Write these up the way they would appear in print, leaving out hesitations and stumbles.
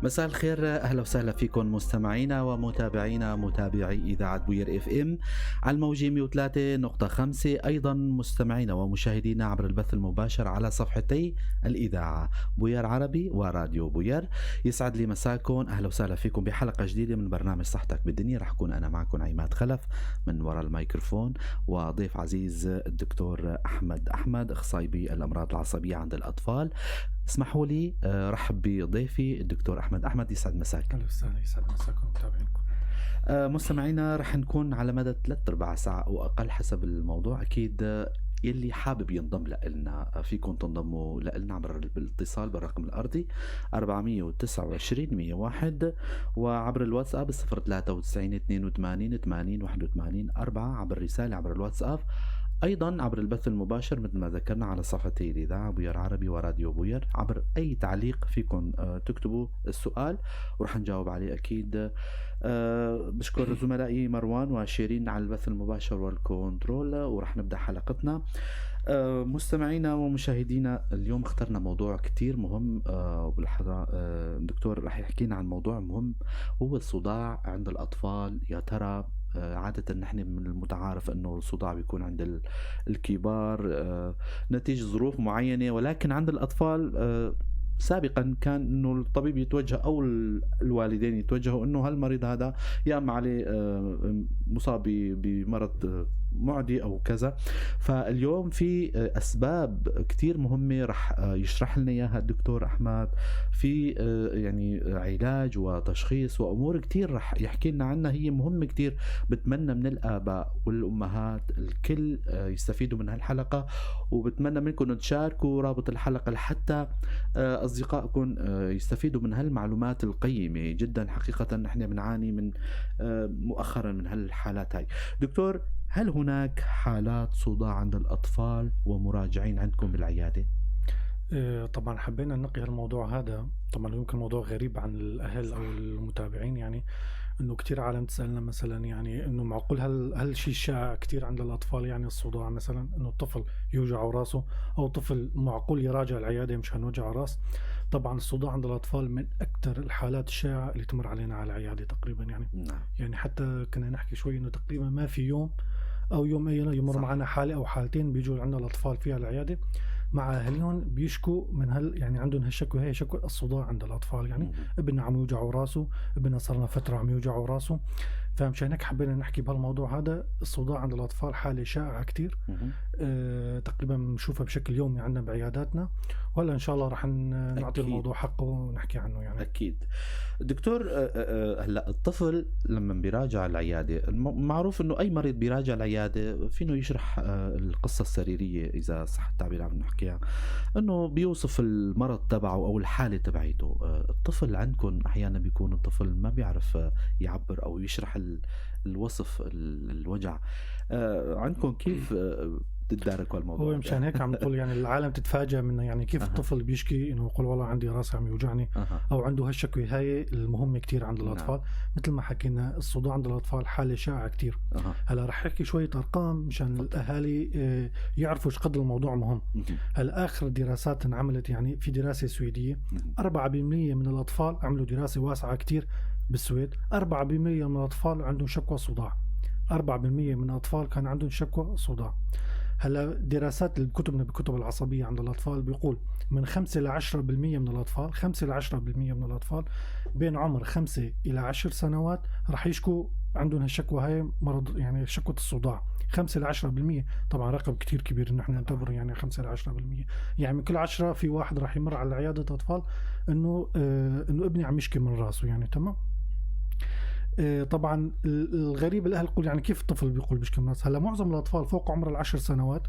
مساء الخير، اهلا وسهلا فيكم مستمعينا ومتابعينا متابعي اذاعة بوير FM على الموجة 103.5، ايضا مستمعينا ومشاهدينا عبر البث المباشر على صفحتي الاذاعة بوير عربي وراديو بوير. يسعد لي مساكم، اهلا وسهلا فيكم بحلقة جديدة من برنامج صحتك بالدنيا. رح اكون انا معكم عماد خلف من وراء الميكروفون، وضيف عزيز الدكتور احمد احمد، اخصائي بالامراض العصبية عند الاطفال. اسمحوا لي رحب بضيفي الدكتور احمد احمد، يسعد مساك. اهلا وسهلا، يسعد مساكم ومتابعينكم. مستمعينا، رح نكون على مدى 3/4 ساعة أو أقل حسب الموضوع. أكيد يلي حابب ينضم لنا فيكم تنضموا لنا عبر الاتصال بالرقم الأرضي 429 101، وعبر الواتساب 093 82 80 81 4، عبر رسالة عبر الواتساب، أيضا عبر البث المباشر مثل ما ذكرنا على صفحتي الإذاعة بوير عربي وراديو بوير. عبر أي تعليق فيكم تكتبوا السؤال ورح نجاوب عليه أكيد. بشكر زملائي مروان وشيرين على البث المباشر والكنترول، ورح نبدأ حلقتنا. مستمعينا ومشاهدينا، اليوم اخترنا موضوع كتير مهم، وبالحضرة الدكتور رح يحكينا عن موضوع مهم هو الصداع عند الأطفال. يا ترى عادة نحن من المتعارف أنه الصداع بيكون عند الكبار نتيجة ظروف معينة، ولكن عند الأطفال سابقا كان انه الطبيب يتوجه او الوالدين يتوجهوا انه هالمريض هذا يا اما عليه مصاب بمرض معدي او كذا. فاليوم في اسباب كتير مهمة رح يشرح لنا اياها الدكتور احمد، في يعني علاج وتشخيص وامور كتير رح يحكي لنا عنها، هي مهمة كتير. بتمنى من الاباء والامهات الكل يستفيدوا من هالحلقة، وبتمنى منكم تشاركوا رابط الحلقة لحتى اصدقائكم يستفيدوا من هالمعلومات القيمة جدا. حقيقة نحن بنعاني من مؤخرا من هالحالات هاي. دكتور، هل هناك حالات صداع عند الأطفال ومراجعين عندكم بالعيادة؟ طبعا حبينا ننقي هالموضوع هذا. طبعا يمكن موضوع غريب عن الأهل أو المتابعين، يعني إنه كتير عالم تسألنا مثلا يعني إنه معقول هل شيء شائع كتير عند الأطفال، يعني الصداع مثلا إنه الطفل يوجع راسه أو طفل معقول يراجع العيادة مشان وجع راس. طبعا الصداع عند الأطفال من أكثر الحالات الشائعة اللي تمر علينا على العيادة تقريبا، يعني نعم. يعني حتى كنا نحكي شوي إنه تقريبا ما في يوم أو يومين يمر معنا حالة أو حالتين بيجوا عندنا الأطفال فيها العيادة مع أهاليهم بيشكوا من هال يعني عندهم هالشكوى، هي شكوى الصداع عند الأطفال. يعني ابننا عم يوجعوا راسه، ابننا صار لنا فترة عم يوجعوا راسه. فمشان هيك حبينا نحكي بهالموضوع هذا. الصداع عند الأطفال حالة شائعة كتير، تقريبا بنشوفها بشكل يومي عندنا بعياداتنا، وهلا إن شاء الله رح نعطي الموضوع حقه ونحكي عنه. يعني أكيد دكتور، هلا الطفل لما بيراجع العيادة، معروف إنه أي مريض بيراجع العيادة فينه يشرح القصة السريرية إذا صح التعبير عم نحكيها، إنه بيوصف المرض تبعه أو الحالة تبعيته. الطفل عندكم أحيانا بيكون الطفل ما بيعرف يعبر أو يشرح الوصف الوجع، عندكم كيف تتداركوا الموضوع؟ هو مشان هيك عم نقول يعني العالم تتفاجأ منه، يعني كيف الطفل بيشكي انه يقول والله عندي راسي عم يوجعني او عنده هالشكوى هاي المهمة كتير عند الاطفال. نعم. مثل ما حكينا الصداع عند الاطفال حاله شائعة كتير. هلا رح احكي شوية ارقام مشان الاهالي يعرفوا ايش قد الموضوع مهم. هلا اخر دراسات انعملت، يعني في دراسة سويديه 4% من الاطفال عملوا دراسة واسعة كتير بالسويد، 4% من الاطفال عندهم شكوى صداع، 4% من الاطفال كان عندهم شكوى صداع. هلا دراسات الكتب بالكتب العصبية عند الأطفال بيقول من 5 إلى 10% من الأطفال، 5 إلى 10% من الأطفال بين عمر 5 إلى 10 سنوات رح يشكوا عندهم هالشكوى هاي، مرض يعني شكوى الصداع. 5 إلى 10%، طبعا رقم كتير كبير إنه نحن نعتبره، يعني 5 إلى 10%، يعني من كل 10 في واحد رح يمر على عيادة أطفال إنه إنه ابني عم يشكي من راسه، يعني تمام. طبعا الغريب الاهل يقول يعني كيف الطفل بيقول بيشكي من راسه؟ هلا معظم الاطفال فوق عمر 10 سنوات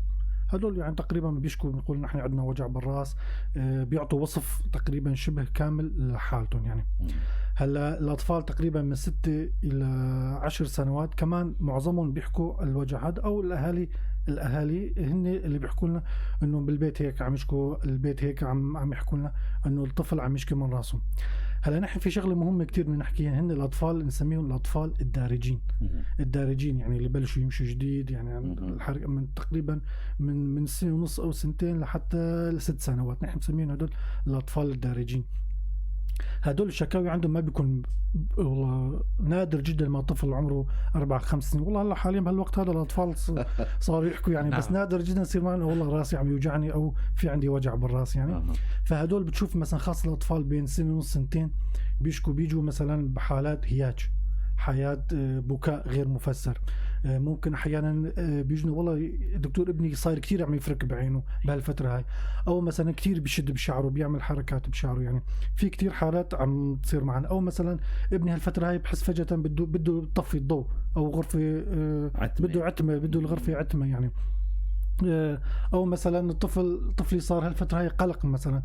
هدول يعني تقريبا بيشكوا، بنقول نحن عندنا وجع بالراس، بيعطوا وصف تقريبا شبه كامل لحالتهم يعني. هلا الاطفال تقريبا من 6 الى 10 سنوات كمان معظمهم بيحكوا الوجع هذا، او الاهالي هن اللي بيحكوا لنا انه بالبيت هيك عم يشكوا، البيت هيك عم يحكوا لنا انه الطفل عم يشكي من راسه. هلا نحن في شغله مهمة كثير بدنا نحكيها، هن الاطفال نسميهم الاطفال الدارجين. الدارجين يعني اللي بلشوا يمشوا جديد، يعني الحركة من تقريبا من سنة ونص او سنتين لحتى 6 سنوات، نحن بنسميهم هدول الاطفال الدارجين. هدول الشكاوي عندهم ما بيكون، والله نادر جدا ما طفل عمره 4-5 سنين، والله هلا حاليا بهالوقت هذا الاطفال صاروا يحكوا يعني. بس نادر جدا يصير معنا والله راسي عم يوجعني او في عندي وجع بالراس يعني. فهدول بتشوف مثلا خاصة الاطفال بين سنة ونص سنتين بيشكوا، بيجوا مثلا بحالات هياج، حياة بكاء غير مفسر. ممكن احيانا بيجوا والله دكتور ابني صاير كثير عم يفرك بعينه بهالفترة هاي، او مثلا كثير بشد بشعره، بيعمل حركات بشعره يعني. في كثير حالات عم تصير معنا. او مثلا ابني هالفترة هاي بحس فجاة بده يطفي الضوء، او غرفة بده عتمة، بده الغرفة عتمة يعني. او مثلا الطفل، طفلي صار هالفترة هاي قلق مثلا،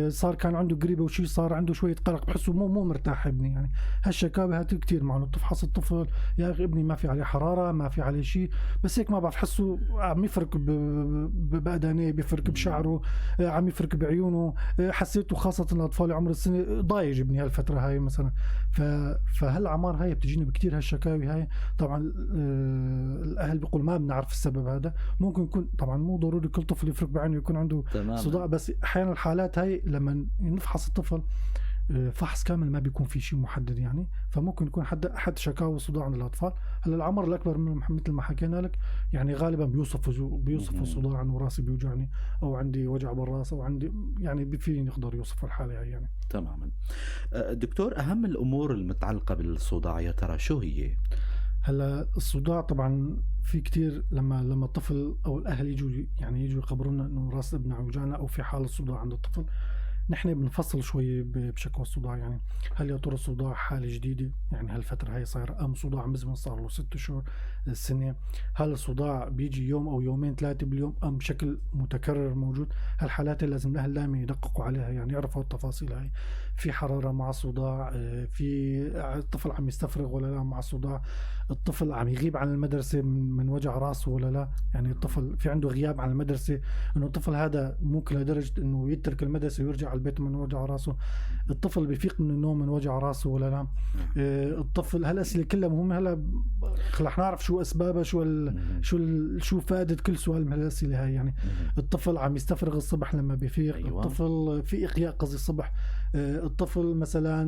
صار كان عنده قريبه وشي، صار عنده شوية قلق، بحسه مو مرتاح ابني يعني. هالشكاوي هات كثير معنا. تفحص الطفل، يا اخي ابني ما في عليه حرارة، ما في عليه شيء، بس هيك ما بعرف حسه عم يفرك بأدانيه، بيفرك بشعره، عم يفرك بعيونه، حسيته خاصة الاطفال عمر السنة ضايج ابني هالفترة هاي مثلا. فهالأعمار هاي بتجينا بكثير هالشكاوي هاي. طبعا الاهل بيقول ما بنعرف السبب هذا، ممكن يكون طبعا مو ضروري كل طفل يفرك بعينه يكون عنده صداع، بس احيانا الحالات هاي لما نفحص الطفل فحص كامل ما بيكون في شيء محدد يعني، فممكن يكون احد شكاوى الصداع عند الاطفال. هلا العمر الاكبر من مثل ما حكينا لك يعني غالبا بيوصفوا صداع انه راسي بيوجعني، او عندي وجع بالراس، او عندي يعني في يقدر يوصف الحالة هاي يعني. تماما. دكتور، اهم الامور المتعلقة بالصداع يا ترى شو هي؟ هلا الصداع طبعا في كتير لما الطفل او الاهل يجوا يعني يجوا يخبرونا انه راس ابننا عم يوجعنا او في حاله صداع عند الطفل، نحن بنفصل شوي بشكوى الصداع يعني. هل يا ترى الصداع حاله جديدة يعني هالفترة هاي صايرة، ام صداع مزمن صار له 6 شهور سنة؟ هل الصداع بيجي يوم او يومين 3 باليوم ام بشكل متكرر موجود؟ هالحالات اللي لازم الاهل دائما يدققوا عليها يعني، يعرفوا التفاصيل هاي. في حرارة مع الصداع، في الطفل عم يستفرغ ولا لا مع الصداع، الطفل عم يغيب عن المدرسة من وجع راسه ولا لا، يعني الطفل في عنده غياب عن المدرسة، انه الطفل هذا ممكن لدرجة انه يترك المدرسة ويرجع على البيت من وجع راسه، الطفل بيفيق من النوم من وجع راسه ولا لا، الطفل. هالاسئلة كلها مهمة. هلا رح نعرف شو اسبابها، شو فائدة كل سؤال من هالاسئلة هاي يعني. الطفل عم يستفرغ الصبح لما بيفيق، أيوة. الطفل في اقياء قصدي الصبح، الطفل مثلا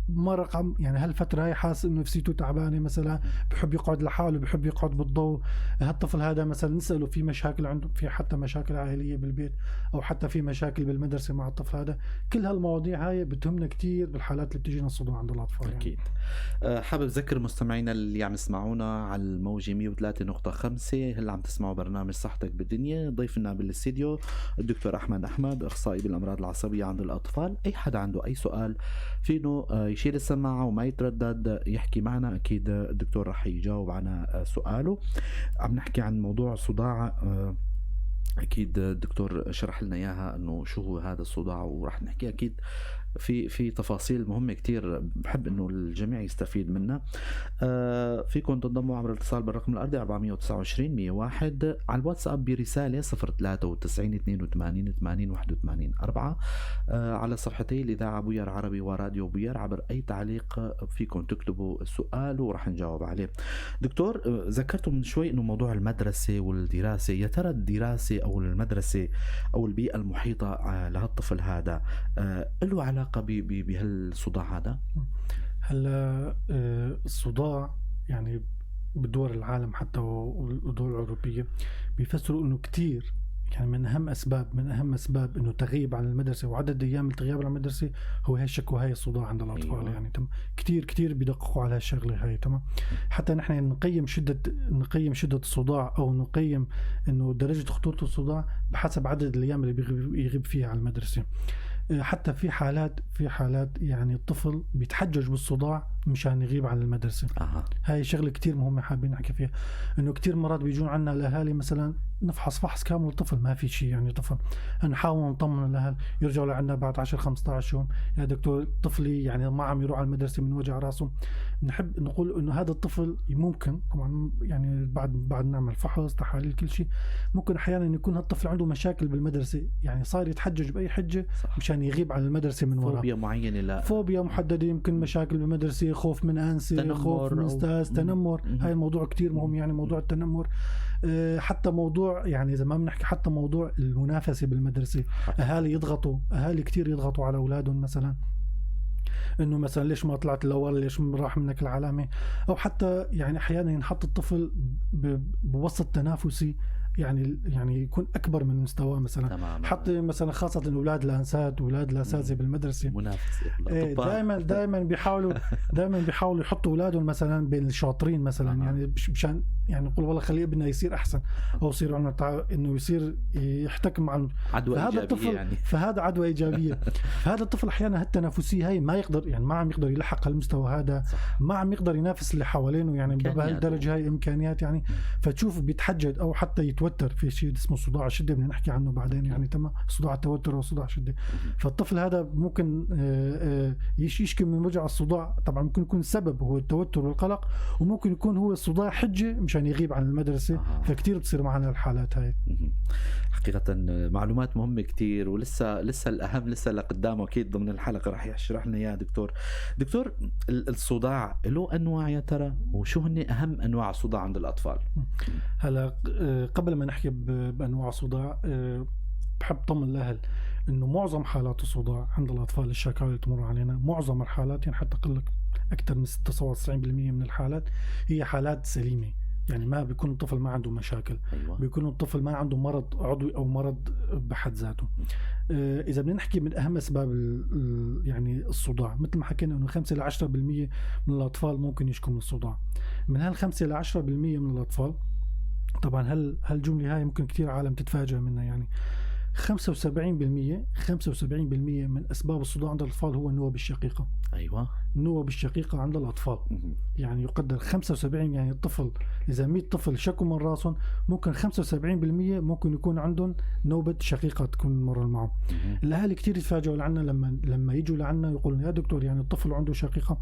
مرق يعني هالفترة هاي حاسس انه نفسيته تعبانة مثلا، بحب يقعد لحاله، بحب يقعد بالضوء. هالطفل هذا مثلا نساله في مشاكل عنده، في حتى مشاكل عائلية بالبيت، او حتى في مشاكل بالمدرسة مع الطفل هذا. كل هالمواضيع هاي بتهمنا كثير بالحالات اللي بتجينا الصداع عند الاطفال يعني. اكيد. حابب اذكر مستمعينا اللي عم يسمعونا على الموجه 103.5، هلا عم تسمعوا برنامج صحتك بالدنيا. ضيفنا بالاستديو الدكتور احمد احمد، اخصائي بالامراض العصبية عند الاطفال. اي حدا عنده اي سؤال فينه يشيل السماعة وما يتردد يحكي معنا، اكيد الدكتور رح يجاوب على سؤاله. عم نحكي عن موضوع صداع، اكيد الدكتور شرح لنا اياها انه شو هو هذا الصداع، ورح نحكي اكيد في تفاصيل مهمة كتير بحب انه الجميع يستفيد منها. فيكم تنضموا عبر الاتصال بالرقم الارضي 429 101، على الواتساب برسالة 093 82 80 81 4، على صفحتي الإذاعة بوير عربي وراديو بوير. عبر أي تعليق فيكم تكتبوا سؤال ورح نجاوب عليه. دكتور، ذكرتوا من شوي انه موضوع المدرسة والدراسة، يا ترى الدراسة او المدرسة او البيئة المحيطة لهالطفل هذا له علاقة بهالصداع هذا؟ هلا الصداع يعني بدول العالم حتى والدول الأوروبية بيفسروا انه كتير يعني من اهم اسباب انه تغيب عن المدرسة وعدد ايام التغياب عن المدرسة هو هالشكوى هاي الصداع عند الاطفال. أيوة. يعني تم كتير كتير بيدققوا على هالشغلة هاي. تمام. حتى نحن نقيم شده الصداع او نقيم انه درجه خطورة الصداع بحسب عدد الايام اللي بيغيب فيها عن المدرسة. حتى في حالات يعني الطفل بيتحجج بالصداع مشان يغيب عن المدرسة. هاي شغلة كتير مهمة حابين نحكي فيها، انه كتير مرات بيجون عنا الاهالي مثلا نفحص فحص كامل الطفل ما في شيء يعني، طفل نحاول نطمن الاهل، يرجعوا لعنا بعد 10-15 يوم، يا دكتور طفلي يعني ما عم يروح على المدرسة من وجع راسه. نحب نقول انه هذا الطفل ممكن طبعا يعني بعد نعمل فحص تحاليل كل شيء، ممكن احيانا يكون هالطفل عنده مشاكل بالمدرسة، يعني صار يتحجج باي حجة مشان يغيب عن المدرسة من وراء فوبيا معينة، لا فوبيا محددة، يمكن مشاكل بالمدرسة، خوف من انسة، خوف من استاذ، تنمر. هاي الموضوع كتير مهم يعني، موضوع التنمر، حتى موضوع يعني إذا ما بنحكي حتى موضوع المنافسة بالمدرسة، أهالي يضغطوا، أهالي كتير يضغطوا على أولادهم مثلا. انه مثلا ليش ما طلعت الاول، ليش راح منك العلامة، او حتى يعني احيانا ينحط الطفل بوسط تنافسي يعني يكون اكبر من مستواه مثلا. تمام. حتى مثلا خاصة الاولاد الانسات واولاد الاساتذة بالمدرسة منافسه. دائما بيحاولوا دائما بيحاولوا يحطوا اولادهم مثلا بين الشاطرين مثلا. يعني مشان يعني نقول والله خلي ابننا يصير احسن او يصير عندنا انه يصير يحتك مع عدوى ايجابية يعني. فهذا عدوى ايجابية. فهذا الطفل احيانا هالتنافسيه هاي ما يقدر، يعني ما عم يقدر يلحق هالمستوى هذا. صح. ما عم يقدر ينافس اللي حوالينه يعني بهالدرجه هاي امكانيات يعني. فتشوف بيتحجج او حتى يتوتر في شيء اسمه صداع الشدة بدنا نحكي عنه بعدين يعني. تمام، صداع التوتر وصداع الشدة. فالطفل هذا ممكن يشكي من وجع الصداع، طبعا ممكن يكون السبب هو التوتر والقلق، وممكن يكون هو الصداع حجه مشان يغيب عن المدرسة. فكتير بتصير معنا الحالات هاي. حقيقة معلومات مهمة كتير، ولسه لسه الاهم لسه لقدامه اكيد ضمن الحلقة رح يشرح لنا اياه دكتور. دكتور، الصداع له انواع يا ترى، وشو هن اهم انواع الصداع عند الاطفال؟ هلا قبل ما نحكي بانواع الصداع، بحب طمن الاهل انه معظم حالات الصداع عند الاطفال الشكاوي اللي تمر علينا، معظم الحالات يعني حتى اقول لك اكثر من 96% من الحالات هي حالات سليمة، يعني ما بيكون الطفل ما عنده مشاكل. أيوة. بيكون الطفل ما عنده مرض عضوي او مرض بحد ذاته. اذا بدنا نحكي من اهم اسباب يعني الصداع، مثل ما حكينا انه 5 ل 10% من الاطفال ممكن يشكوا من الصداع. من هال 5 ل 10% من الاطفال، طبعا هالجملة هاي ممكن كثير عالم تتفاجئ منها، يعني 75% من اسباب الصداع عند الاطفال هو النوب الشقيقة. ايوه، النوب الشقيقة عند الاطفال. يعني يقدر 75، يعني الطفل اذا 100 طفل شكوا من راسهم ممكن 75% ممكن يكون عندهم نوبه شقيقه تكون مرة معه. الاهالي كثير يتفاجئوا لعنا لما يجوا لعنا يقولون يا دكتور يعني الطفل عنده شقيقه.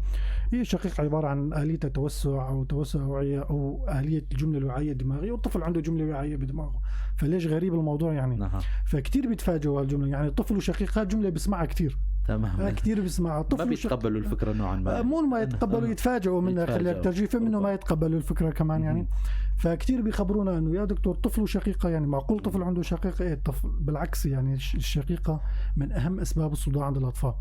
هي الشقيقة عبارة عن آلية توسع او توسع وعيه او آلية الجملة الوعائيه الدماغية، والطفل عنده جملة وعائيه بدماغه، فليش غريب الموضوع يعني؟ فكتير بيتفاجئوا هالجملة، يعني الطفل وشقيقه جملة بسمعها كثير. تمام، كثير بسمعها. الطفل ما بيتقبلوا الفكرة نوعا ما، مو ما يتقبلوا، يتفاجئوا منها، خليك ترجيفه منه ما يتقبلوا الفكرة كمان يعني. فكتير بيخبرونا انه يا دكتور طفل وشقيقه، يعني معقول طفل عنده شقيقه؟ ايه الطفل بالعكس، يعني الشقيقة من اهم اسباب الصداع عند الاطفال.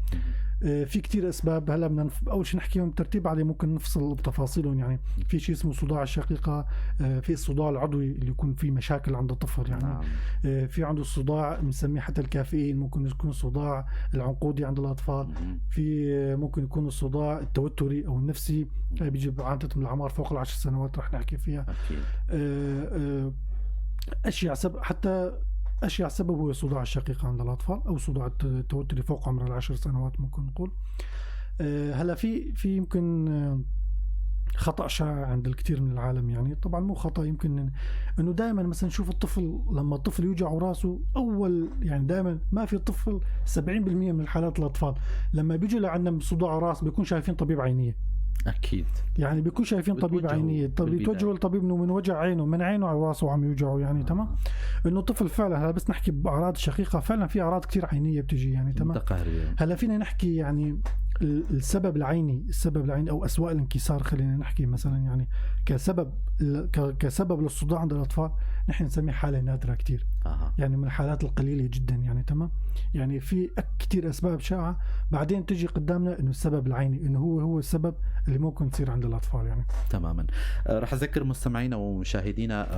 في كتير اسباب، هلا بدنا اول شيء نحكيهم بترتيب عليه، ممكن نفصل بتفاصيلهم يعني. في شيء اسمه صداع الشقيقة، في الصداع العضوي اللي يكون فيه مشاكل عند الطفل يعني. نعم. في عنده الصداع بنسميه حتى الكافيين، ممكن يكون صداع العنقودي عند الاطفال. في ممكن يكون الصداع التوتري او النفسي، بيجي عادة من الاعمار فوق 10 سنوات رح نحكي فيها. أكيد. اشياء سبب، حتى أشيع سبب هو صداع الشقيقة عند الأطفال أو صداع التوتري فوق عمر 10 سنوات ممكن نقول. هلا في يمكن خطأ شائع عند الكثير من العالم، يعني طبعا مو خطأ، يمكن انه دائما مثلا نشوف الطفل لما الطفل يوجع راسه اول، يعني دائما ما في طفل 70% من الحالات الاطفال لما بيجوا لعندنا بصداع راس بيكون شايفين طبيب عينيه. اكيد، يعني بيكون شايفين طبيب عينيه، طب يتوجهوا للطبيب انه من وجع عينه، من عينه على راسه عم يوجعه يعني. تمام، انه الطفل فعلا، هلا بس نحكي باعراض الشقيقة فعلا في اعراض كثير عينيه بتجي يعني. تمام، هلا فينا نحكي يعني السبب العيني، السبب العيني او اسواء الانكسار خلينا نحكي مثلا، يعني كسبب للصداع عند الاطفال نحن نسميه حاله نادرة كثير. يعني من الحالات القليلة جدا يعني. تمام، يعني في كثير اسباب شائعة بعدين تجي قدامنا انه السبب العيني انه هو السبب اللي ممكن تصير عند الاطفال يعني. تماما. رح اذكر مستمعينا ومشاهدينا،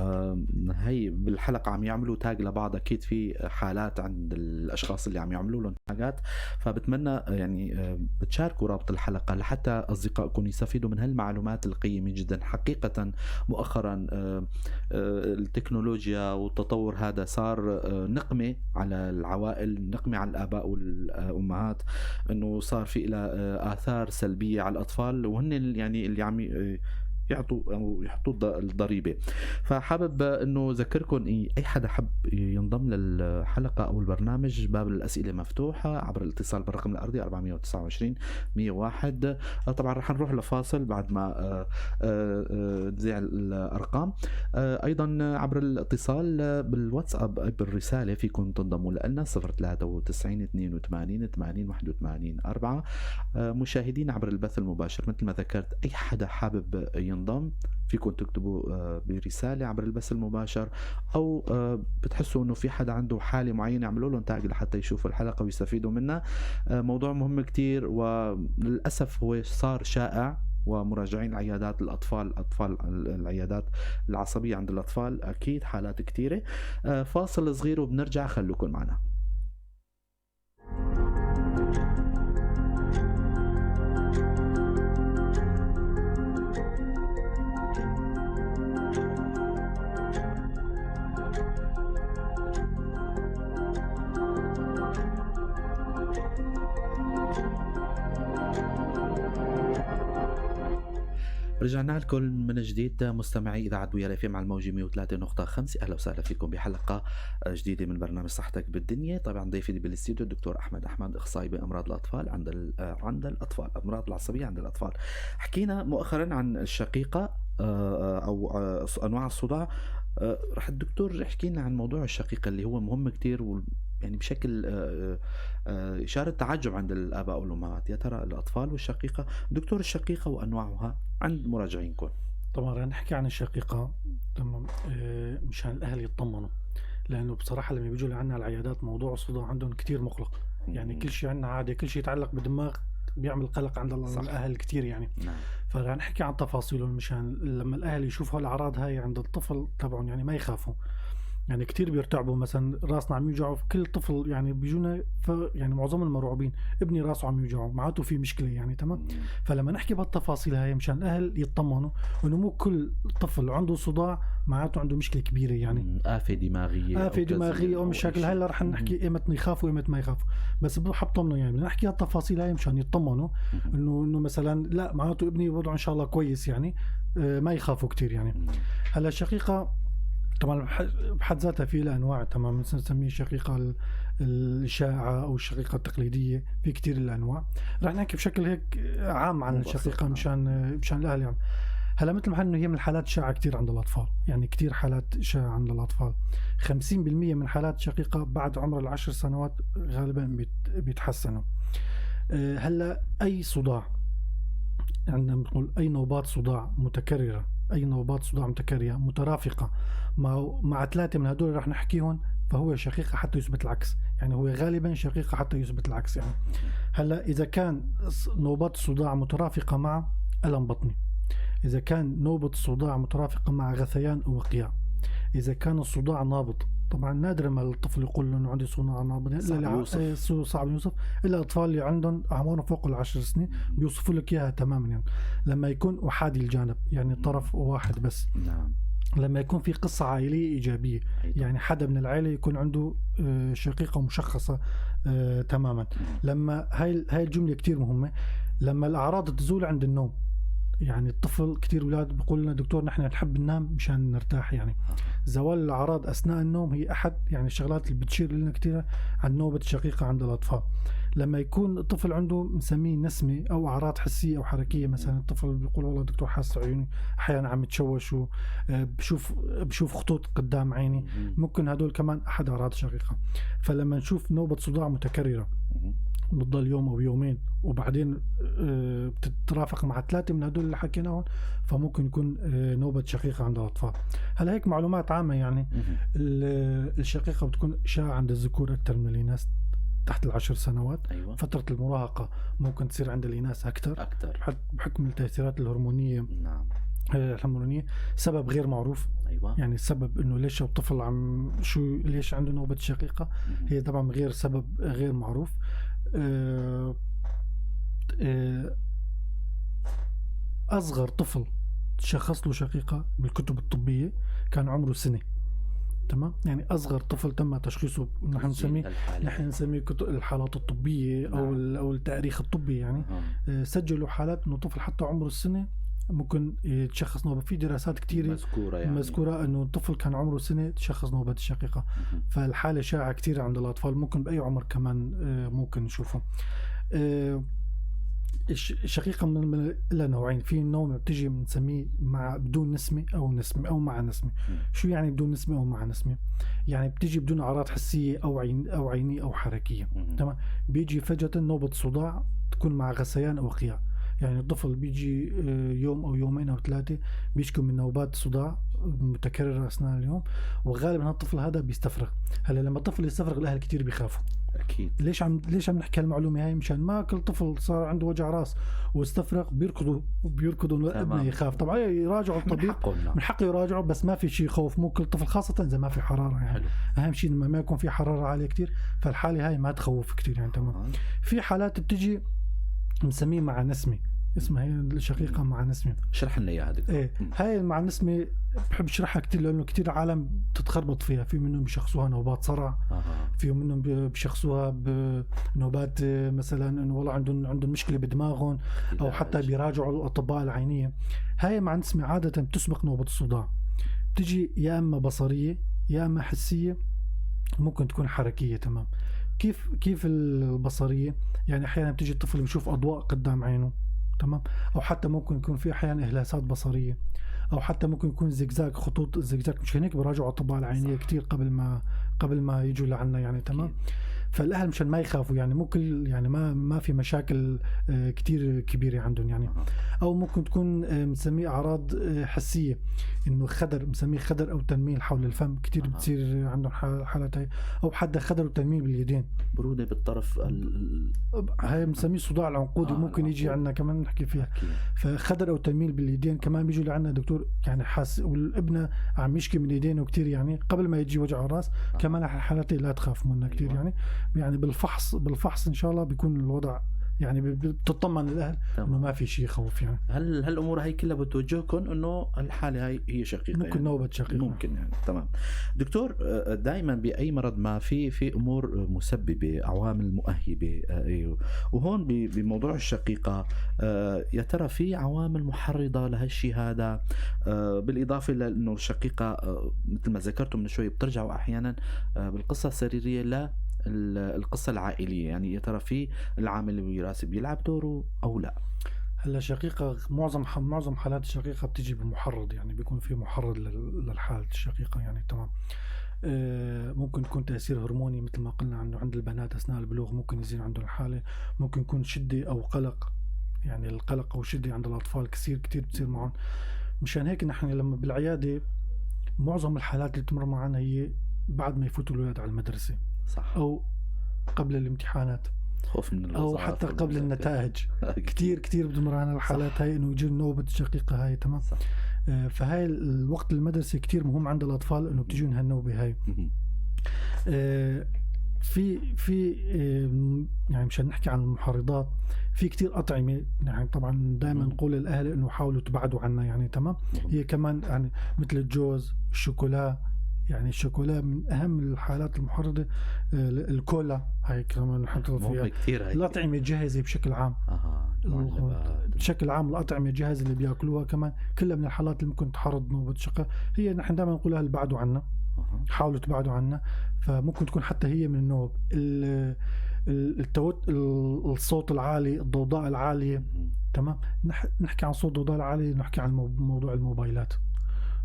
هي بالحلقة عم يعملوا tag لبعض، اكيد في حالات عند الاشخاص اللي عم يعملوا لهم تاجات، فبتمنى يعني بتشاركوا رابط الحلقة لحتى اصدقائكم يستفيدوا من هالمعلومات القيمة جدا. حقيقة مؤخرا التكنولوجيا والتطور هذا صار نقمه على العوائل، نقمه على الاباء والامهات، انه صار في لها اثار سلبية على الاطفال، وهن يعني اللي عم يعطوا او يحطوا الضريبة. فحابب انه ذكركم اي حدا حب ينضم للحلقة او البرنامج، باب الاسئلة مفتوحة عبر الاتصال بالرقم الارضي 429 101. طبعا رح نروح لفاصل بعد ما نذيع الارقام. ايضا عبر الاتصال بالواتساب بالرسالة فيكم تنضموا لنا 093 82 80 81 4. مشاهدين عبر البث المباشر مثل ما ذكرت، اي حدا حابب ينضم ينضم فيكم تكتبوا برسالة عبر البث المباشر، أو بتحسوا إنه في حدا عنده حالة معينة اعملوا لهم tag لحتى يشوفوا الحلقة ويستفيدوا منها. موضوع مهم كتير، وللأسف هو صار شائع، ومراجعين العيادات الأطفال، أطفال العيادات العصبية عند الأطفال أكيد حالات كتيرة. فاصل صغير وبنرجع، خلوكم معنا. رجعنا لكم من جديد مستمعي إذاعة بويا FM على الموجة 103.5. أهلا وسهلا فيكم بحلقة جديدة من برنامج صحتك بالدنيا. طبعا ضيفي بالاستديو الدكتور أحمد أحمد، أخصائي بأمراض الأطفال عند الأطفال، أمراض العصبية عند الأطفال. حكينا مؤخرا عن الشقيقة أو أنواع الصداع. رح الدكتور يحكي لنا عن موضوع الشقيقة اللي هو مهم كتير، يعني بشكل إشارة تعجب عند الآباء والأمهات. يا ترى الأطفال والشقيقة، دكتور الشقيقة وأنواعها عند مراجعينكم. طبعا رح نحكي عن الشقيقة، تمام، مشان الأهل يطمنوا، لأنه بصراحة لما بيجوا لعنا على العيادات موضوع الصداع عندهم كتير مقلق. يعني كل شيء عندنا عادي، كل شيء يتعلق بالدماغ بيعمل قلق عند الأهل كتير يعني. نعم. فرح نحكي عن تفاصيلهم مشان لما الأهل يشوفوا الأعراض هاي عند الطفل تبعهم يعني ما يخافوا. يعني كتير بيرتعبوا، مثلا راسنا عم يوجعه، كل طفل يعني بيجونا يعني معظم المرعوبين ابني راسه عم يوجعه معناته في مشكلة يعني، تمام. فلما نحكي بهالتفاصيل هاي مشان الاهل يطمنوا انه مو كل طفل عنده صداع معناته عنده مشكلة كبيرة يعني، آفة دماغية، آفة دماغية او مشاكل. هلا رح نحكي ايمت يخافوا ايمت ما يخافوا، بس بحب طمنوا يعني بدنا نحكي هالتفاصيل هاي مشان يطمنوا انه مثلا لا معناته ابني وضعه ان شاء الله كويس يعني، ما يخافوا كتير يعني. هلا الشقيقة طبعا بحد ذاتها في لها انواع، تمام، نسميه الشقيقة الشائعة او الشقيقة التقليدية، في كثير الانواع. رح نحكي بشكل هيك عام عن الشقيقة مشان الاهل يعني. هلا مثل ما انه هي من الحالات الشائعة كثير عند الاطفال، يعني كثير حالات شائعة عند الاطفال. 50% من حالات الشقيقة بعد عمر ال10 سنوات غالبا بيتحسنوا. هلا اي صداع عندنا بنقول اي نوبات صداع متكررة، اي نوبات صداع متكررة مترافقه مع 3 من هدول رح نحكيهم، فهو شقيقه حتى يثبت العكس، يعني هو غالبا شقيقه حتى يثبت العكس يعني. هلا اذا كان نوبات صداع مترافقه مع الم بطني، اذا كان نوبه صداع مترافقه مع غثيان او قياء، اذا كان الصداع نابض، طبعا نادر ما الطفل يقول انه عندي صداع نابض، صعب يوصف، الا الاطفال اللي عندهم اعمارهم فوق ال10 سنين بيوصفوا لك اياها تماما يعني. لما يكون احادي الجانب يعني طرف واحد بس، نعم. لما يكون في قصة عائلية إيجابية، يعني حدا من العائلة يكون عنده شقيقة مشخصة تماما. لما هاي الجملة كتير مهمة، لما الأعراض تزول عند النوم، يعني الطفل كتير أولاد بيقول لنا دكتور نحن نحب ننام مشان نرتاح يعني. زوال الأعراض أثناء النوم هي أحد يعني الشغلات اللي بتشير لنا كتير عن نوبة الشقيقة عند الأطفال. لما يكون الطفل عنده نسميه نسمة أو أعراض حسية أو حركية، مثلا الطفل بيقول والله دكتور حاسس عيوني أحيانا عم يتشوش، بشوف خطوط قدام عيني، ممكن هدول كمان أحد أعراض الشقيقة. فلما نشوف نوبة صداع متكررة بتضل يوم أو يومين وبعدين بتترافق مع 3 من هدول اللي حكيناهم، فممكن يكون نوبة شقيقة عند الأطفال. هلا هيك معلومات عامة يعني. الشقيقة بتكون شائعة عند الذكور أكثر من الإناث تحت ال10 سنوات. أيوة. فترة المراهقة ممكن تصير عند الإناث أكثر بحكم التأثيرات الهرمونية. نعم. الهرمونية سبب غير معروف. أيوة. يعني السبب إنه ليش الطفل عم شو ليش عنده نوبة شقيقة، هي طبعا غير سبب غير معروف. أصغر طفل شخص له شقيقة بالكتب الطبية كان عمره سنة، تمام، يعني أصغر طفل تم تشخيصه، نحن نسميه الحالات الطبية أو نعم. أو التاريخ الطبي يعني. سجلوا حالات إنه طفل حتى عمره السنة ممكن يتشخص نوبة. في دراسات كثيرة مذكورة يعني. مذكورة إنه الطفل كان عمره سنة تشخص نوبة الشقيقة. فالحالة شائعة كثير عند الأطفال، ممكن بأي عمر كمان ممكن نشوفه. الشقيقة من لها نوعين، في نوع بتجي بنسميه مع بدون نسمة أو نسمة أو مع نسمة. شو يعني بدون نسمة أو مع نسمة؟ يعني بتجي بدون أعراض حسية أو عين أو عينية أو حركية، تمام. بيجي فجأة نوبة صداع تكون مع غثيان أو قياء. يعني الطفل بيجي يوم او يومين او 3 بيشكو من نوبات صداع متكررة اثناء اليوم، وغالبا هالطفل هذا بيستفرغ. هلا لما الطفل يستفرغ الاهل كتير بيخافوا. اكيد. ليش عم نحكي هالمعلومه هاي؟ مشان ما كل طفل صار عنده وجع راس واستفرغ بيركضوا انه ابنه يخاف. طبعا يراجعوا الطبيب، من حقه يراجعوا، بس ما في شيء خوف، مو كل طفل، خاصة اذا ما في حرارة يعني. حلو. اهم شيء لما ما يكون في حرارة عالية كتير، فالحاله هاي ما تخوف كتير يعني. تمام. في حالات بتجي بنسميه مع نسمه، اسمها هي الشقيقة مع نسمه. شرح لنا اياها دكتور. ايه هاي مع نسمه بحب اشرحها كثير لانه كثير عالم بتتخربط فيها. في منهم بيشخصوها نوبات صرع، في منهم بيشخصوها بنوبات مثلا انه والله عندهم مشكلة بدماغهم، او حتى بيراجعوا الاطباء العينية. هاي مع نسمه عادة بتسبق نوبه الصداع، بتجي يا اما بصريه يا اما حسية، ممكن تكون حركية. تمام. كيف البصرية؟ يعني احيانا بتجي الطفل بيشوف اضواء قدام عينه، تمام، او حتى ممكن يكون في احيانا اهلاسات بصريه، او حتى ممكن يكون زجزاج، خطوط زجزاج. مش هيك براجعوا اطباء العينية كثير قبل ما يجوا لعنا يعني. تمام. فالاهل مشان ما يخافوا يعني، مو كل يعني ما في مشاكل كتير كبيرة عندهم يعني. او ممكن تكون مسميه اعراض حسية، انه خدر، مسميه خدر او تنميل حول الفم، كتير بتصير عندهم حالات هاي، او حتى خدر وتنميل باليدين، برودة بالطرف هاي مسميه صداع العنقودي، ممكن يجي عندنا كمان نحكي فيها. فخدر او تنميل باليدين كمان بيجوا لعنا دكتور يعني، حاس والابنه عم يشكي من ايدينه كتير يعني قبل ما يجي وجع الراس. كمان الحالات لا تخاف منها كتير يعني. يعني بالفحص ان شاء الله بيكون الوضع يعني بتطمن الاهل انه ما في شيء خوف يعني. هل هالامور هي كلها بتوجهكم انه الحالة هاي هي شقيقه؟ ممكن يعني نوبه شقيقه ممكن يعني. تمام دكتور، دائما باي مرض ما في امور مسببه، عوامل مؤهبه، وهون بموضوع الشقيقة يا ترى في عوامل محرضه لهالشيء هذا؟ بالاضافة لانه الشقيقة مثل ما ذكرتم من شوي بترجعوا احيانا بالقصة السريرية لا القصة العائلية، يعني يا ترى في العامل الوراثي بيلعب دوره أو لا؟ هلا شقيقة معظم حالات الشقيقة بتجي بمحرض، يعني بيكون في محرض للحالة الشقيقة يعني. تمام. ممكن يكون تأثير هرموني مثل ما قلنا عنه عند البنات أثناء البلوغ ممكن يزيد عندهم الحالة، ممكن يكون شدة أو قلق، يعني القلق أو شدة عند الأطفال كثير كثير بتصير معهم. مشان هيك نحن لما بالعيادة معظم الحالات اللي تمر معنا هي بعد ما يفوتوا الأولاد على المدرسة، صح، أو قبل الامتحانات، خوف من أو حتى قبل النتائج. كتير كتير بتمر على الحالات هاي إنه يجي نوبة الشقيقة هاي. تمام. صح. فهاي الوقت المدرسة كتير مهم عند الأطفال إنه بتجون هالنوبة هاي. في يعني مشان نحكي عن المحرضات، في كتير أطعمة يعني طبعا دائما نقول للأهل إنه حاولوا تبعدوا عنها يعني. تمام. هي كمان يعني مثل الجوز، الشوكولا، يعني الشوكولا من أهم الحالات المحرضة، الكولا هاي كمان نحط فيها كتير. الأطعمة الجاهزة بشكل عام، بشكل عام الأطعمة الجاهزة اللي بياكلوها كمان كلها من الحالات اللي ممكن تحرض نوبة الشقة. هي نحن دائما نقولها اللي بعدوا عنا، حاولوا تبعدوا عنا. فممكن تكون حتى هي من النوب، الصوت العالي، الضوضاء العالية. تمام. نحكي عن صوت الضوضاء العالية، نحكي عن موضوع الموبايلات،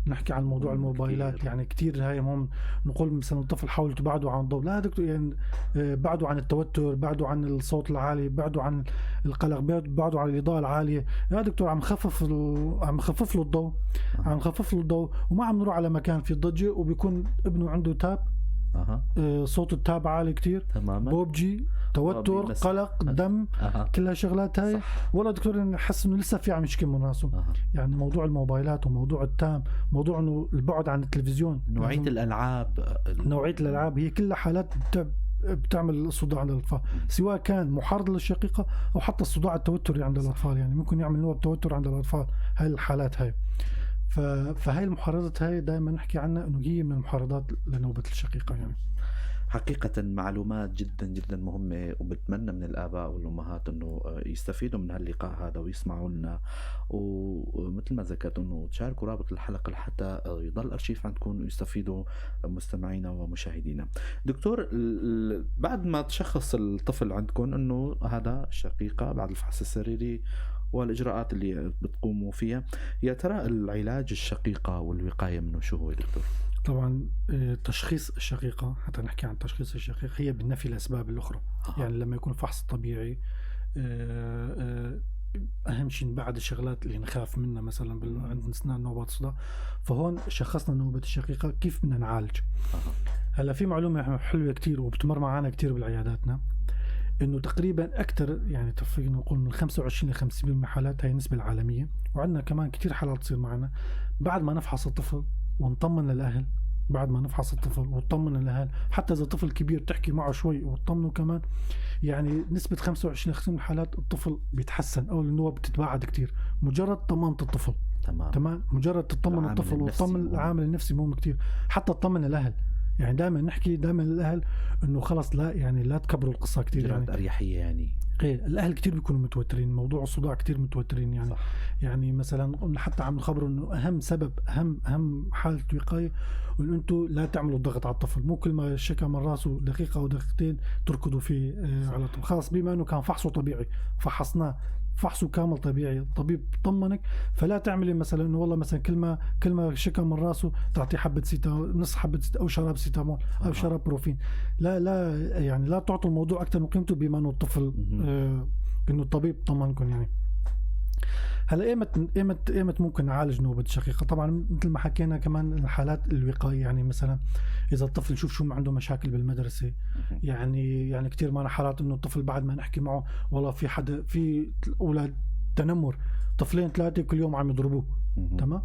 نحكي عن موضوع الموبايلات كتير. يعني كتير هاي مهم. نقول مثلا الطفل حاولوا تبعدوا عن الضوء، لا دكتور يعني بعدوا عن التوتر، بعدوا عن الصوت العالي، بعدوا عن القلق، بعدوا عن الإضاءة العالية. يا دكتور عم خفف له الضوء، عم خفف له الضوء وما عم نروح على مكان في ضجة، وبيكون ابنه عنده tab، صوت ال tab عالي كتير. تماما. بوبجي، توتر، قلق، دم، كلها شغلات هاي. والله دكتور نحس انه لسه في عم يشكي من راسه. يعني موضوع الموبايلات وموضوع ال tab، موضوع انه البعد عن التلفزيون، نوعية الالعاب، نوعية الالعاب هي كلها حالات بتعمل صداع عند الاطفال، سواء كان محرض للشقيقه او حتى الصداع التوتري عند الاطفال. يعني ممكن يعمل نوع توتر عند الاطفال هاي الحالات هاي. فهاي المحرضات هاي دائما نحكي عنها انه هي من المحرضات لنوبة الشقيقة يعني. حقيقة معلومات جدا جدا مهمة، وبتمنى من الآباء والأمهات أنه يستفيدوا من هاللقاء هذا ويسمعوا لنا، ومثل ما ذكرت أنه تشاركوا رابط الحلقة لحتى يضل أرشيف عندكم ويستفيدوا مستمعينا ومشاهدينا. دكتور، بعد ما تشخص الطفل عندكم أنه هذا شقيقة بعد الفحص السريري والإجراءات اللي بتقوموا فيها، يا ترى العلاج الشقيقة والوقاية منه شو هو دكتور؟ طبعا تشخيص الشقيقة، حتى نحكي عن تشخيص الشقيقة، هي بالنفي الأسباب الأخرى. يعني لما يكون فحص طبيعي اهم شيء نبعد الشغلات اللي نخاف منها مثلا عند اثناء نوبات الصداع. فهون شخصنا نوبة الشقيقة، كيف بدنا نعالج؟ هلا في معلومة حلوة كتير وبتمر معنا كتير بالعياداتنا، انه تقريبا اكثر يعني فينا نقول من 25 ل 50% من الحالات، هي النسبة العالمية، وعندنا كمان كتير حالات تصير معنا بعد ما نفحص الطفل ونطمن الاهل، بعد ما نفحص الطفل وتطمن الاهل، حتى اذا طفل كبير تحكي معه شوي وتطمنه كمان، يعني نسبه 25 ل 50% من الحالات الطفل بيتحسن او النوبة بتتباعد كتير مجرد طمنت الطفل. تمام، مجرد تطمن الطفل وتطمن العامل النفسي مهم كتير، حتى تطمن الاهل. يعني دائما نحكي دائما للاهل انه خلص لا يعني لا تكبروا القصة كتير، يعني اريحية. يعني ايه الاهل كتير بيكونوا متوترين، موضوع الصداع كتير متوترين يعني. صح. يعني مثلا حتى عم نخبروا انه اهم سبب اهم حاله وقاية انه انتم لا تعملوا الضغط على الطفل، مو كل ما شكى من راسه دقيقة او دقيقتين تركضوا فيه على طول. خلص بما انه كان فحصه طبيعي، فحصناه فحصه كامل طبيعي، الطبيب طمنك، فلا تعملي مثلا انه والله مثلا كل ما شكى من راسه تعطيه حبه نص حبه او شراب سيتامول او شراب بروفين. لا لا يعني لا تعطوا الموضوع اكثر من قيمته بما انه الطفل انه الطبيب طمنكم يعني. هلا ايمت ممكن نعالج نوبة الشقيقة؟ طبعا مثل ما حكينا كمان الحالات الوقائية، يعني مثلا اذا الطفل شوف شو عنده مشاكل بالمدرسة، يعني كثير معنا حالات انه الطفل بعد ما نحكي معه والله في حدا، في اولاد تنمر، طفلين ثلاثة كل يوم عم يضربوه، تمام،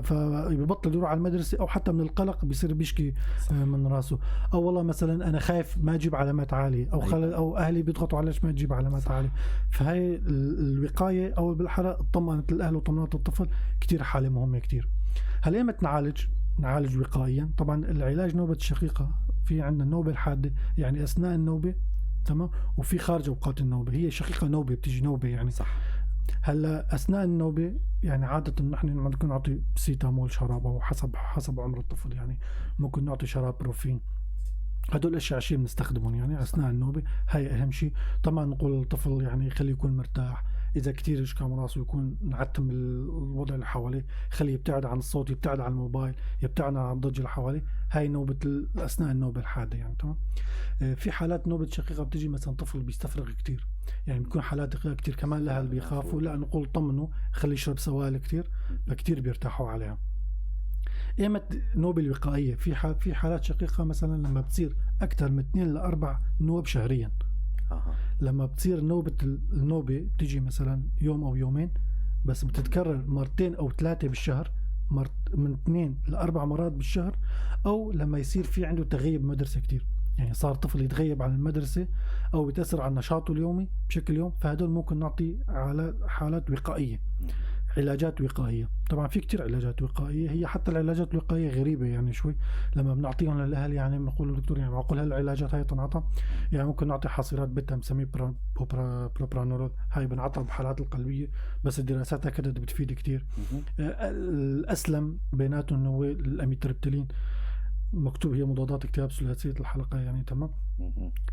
فببطل يروح على المدرسة، او حتى من القلق بيصير بيشكي من راسه، او والله مثلا انا خايف ما اجيب علامات عالية، او او اهلي بيضغطوا عليش ما تجيب علامات عالية. فهي الوقاية او بالاحرى طمأنة الاهل وطمأنة الطفل كثير حاله مهمة كثير. هلا ايمت نعالج وقائيا؟ طبعا العلاج نوبه الشقيقة في عندنا النوبة الحادة يعني اثناء النوبة، تمام، وفي خارج اوقات النوبة، هي شقيقه نوبه بتيجي نوبه يعني. صح. هلا اثناء النوبة يعني عادة نحن ممكن نعطي سيتامول شراب او حسب عمر الطفل، يعني ممكن نعطي شراب بروفين، هدول الاشياء شيء بنستخدمهم يعني اثناء النوبة، هاي اهم شيء. طبعا نقول للطفل يعني خليه يكون مرتاح، اذا كثير شكى من راسه يكون نعتم الوضع اللي حواليه، خليه يبتعد عن الصوت، يبتعد عن الموبايل، يبتعد عن الضجة اللي حواليه، هاي نوبه اثناء النوبة الحادة يعني. تمام. في حالات نوبه شقيقه بتيجي مثلا طفل بيستفرغ كثير، يعني بيكون حالات كثير كمان الاهل بيخافوا، لا نقول طمنوا خليه يشرب سوائل كثير، فكتير بيرتاحوا عليها. ايمت نوبه الوقائية؟ في حالات شقيقه مثلا لما بتصير اكثر من 2 ل 4 نوب شهريا. لما بتصير نوبه النوبة بتيجي مثلا يوم او يومين بس بتتكرر مرتين او 3 بالشهر، من 2 ل 4 مرات بالشهر، او لما يصير في عنده تغيب مدرسه كثير، يعني صار طفل يتغيب عن المدرسة أو يتأثر على نشاطه اليومي بشكل يوم، فهدول ممكن نعطي على حالات وقائية، علاجات وقائية. طبعا في كتير علاجات وقائية، هي حتى العلاجات الوقائية غريبة يعني شوي لما بنعطيهم للأهل، يعني بنقول للدكتور يعني معقول هالعلاجات هاي تنعطى؟ يعني ممكن نعطي حصيرات بيتا بنسميه بروبرانولول، هاي بنعطى بحالات القلبية، بس الدراسات أكدت بتفيد كتير. الأسلم بيناتهم هو الأميتريبتيلين، مكتوب هي مضادات اكتئاب ثلاثية الحلقة يعني. تمام.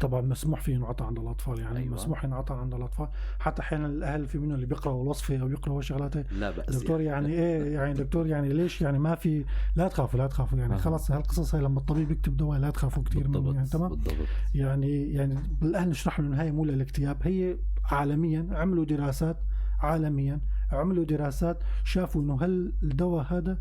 طبعا مسموح فيه ينعطى عند الاطفال يعني. أيوة. مسموح ينعطى عند الاطفال، حتى احيانا الاهل في منهم اللي بيقراوا الوصفة او بيقراوا شغلات لا بأس دكتور يعني ايه يعني دكتور يعني ليش يعني ما في، لا تخافوا لا تخافوا يعني خلص هالقصص هاي لما الطبيب يكتب دواء لا تخافوا كثير منه يعني. تمام. بالضبط. يعني بالاهل نشرح لهم هاي مو للاكتئاب، هي عالميا عملوا دراسات، عالميا عملوا دراسات شافوا انه هل الدواء هذا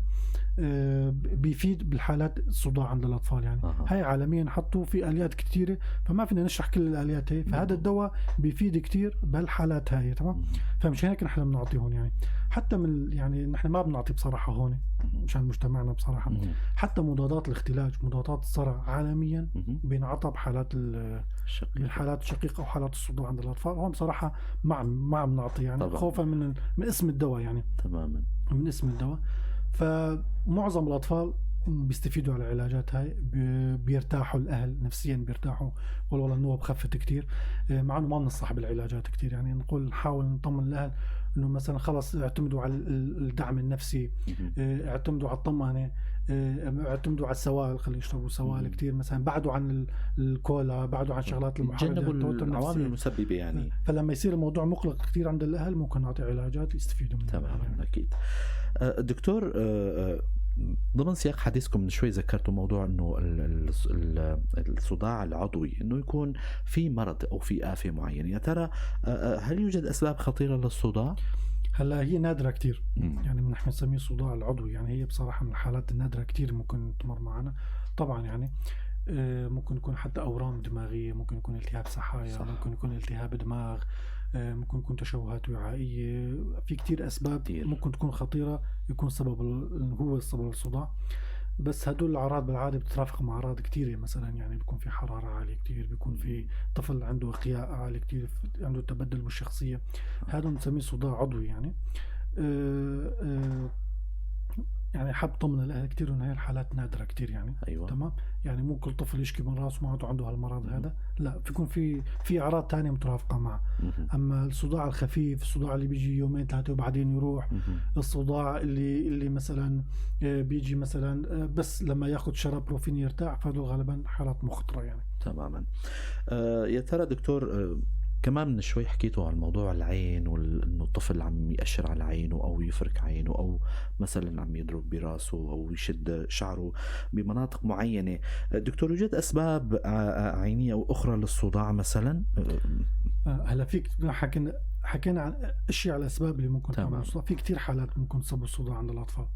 بيفيد بالحالات الصداع عند الاطفال يعني. هاي عالميا حطوا في اليات كثيرة، فما فينا نشرح كل الاليات هي، فهذا الدواء بيفيد كثير بهالحالات هاي. تمام. فمشان هيك نحن بنعطيه هون يعني، حتى من يعني نحن ما بنعطي بصراحة هون مشان مجتمعنا بصراحة. حتى مضادات الاختلاج، مضادات الصرع عالميا بينعطى بحالات الحالات الشقيقة او حالات الصداع عند الاطفال، هون بصراحة ما عم نعطي يعني طبعا. خوفا من اسم الدواء يعني. تماما، من اسم الدواء. فمعظم الأطفال بيستفيدوا على العلاجات هاي، بيرتاحوا الأهل نفسيا، بيرتاحوا والله النوب خفت كتير، مع انه ما بننصح بالعلاجات كتير يعني، نقول نحاول نطمن الأهل انه مثلا خلص اعتمدوا على الدعم النفسي، اعتمدوا على الطمأنة، اعتمدوا على السوائل، خلي يشربوا سوائل كتير مثلا، بعدوا عن الكولا، بعدوا عن شغلات المحركات، العوامل المسببة يعني. فلما يصير الموضوع مقلق كتير عند الأهل ممكن نعطي علاجات يستفيدوا منها. تمام يعني. أكيد. دكتور، ضمن سياق حديثكم من شوي ذكرتوا موضوع انه الصداع العضوي، انه يكون في مرض او في آفة معينة. يا ترى هل يوجد اسباب خطيرة للصداع؟ هلا هي نادرة كتير. يعني نحن بنسميه الصداع العضوي، يعني هي بصراحة من الحالات النادرة كتير ممكن تمر معنا. طبعا يعني ممكن يكون حتى أورام دماغية، ممكن يكون التهاب سحايا، صح. ممكن يكون التهاب دماغ، ممكن يكون تشوهات وعائية. في كتير أسباب كتير ممكن تكون خطيرة يكون سبب هو السبب الصداع. بس هدول الأعراض بالعادة بتترافق مع أعراض كتيرة، مثلا يعني بيكون في حرارة عالية كتير، بيكون في طفل عنده إقياء عالي كتير، عنده تبدل بالشخصية، هذا بنسميه صداع عضوي. يعني يعني حاب طمن الاهل كثير انه هي الحالات نادرة كثير يعني. أيوة. تمام، يعني مو كل طفل يشكي من راسه معناته عنده هالمرض هذا، لا، بيكون في اعراض ثانية مترافقه معه. اما الصداع الخفيف، الصداع اللي بيجي يومين ثلاثة وبعدين يروح، الصداع اللي مثلا بيجي مثلا بس لما ياخذ شراب بروفين يرتاح، فهدول غالبا حالات مخطره يعني. تماما. يا ترى دكتور، كمان من شوي حكيتوا عن موضوع العين، وانه الطفل عم يأشر على عينه او يفرك عينه او مثلا عم يضرب براسه او يشد شعره بمناطق معينة. دكتور، يوجد اسباب عينيه او اخرى للصداع مثلا؟ هلا فيك حكينا عن اشياء على الاسباب اللي ممكن تعمل الصداع. في كثير حالات ممكن تصب الصداع عند الاطفال.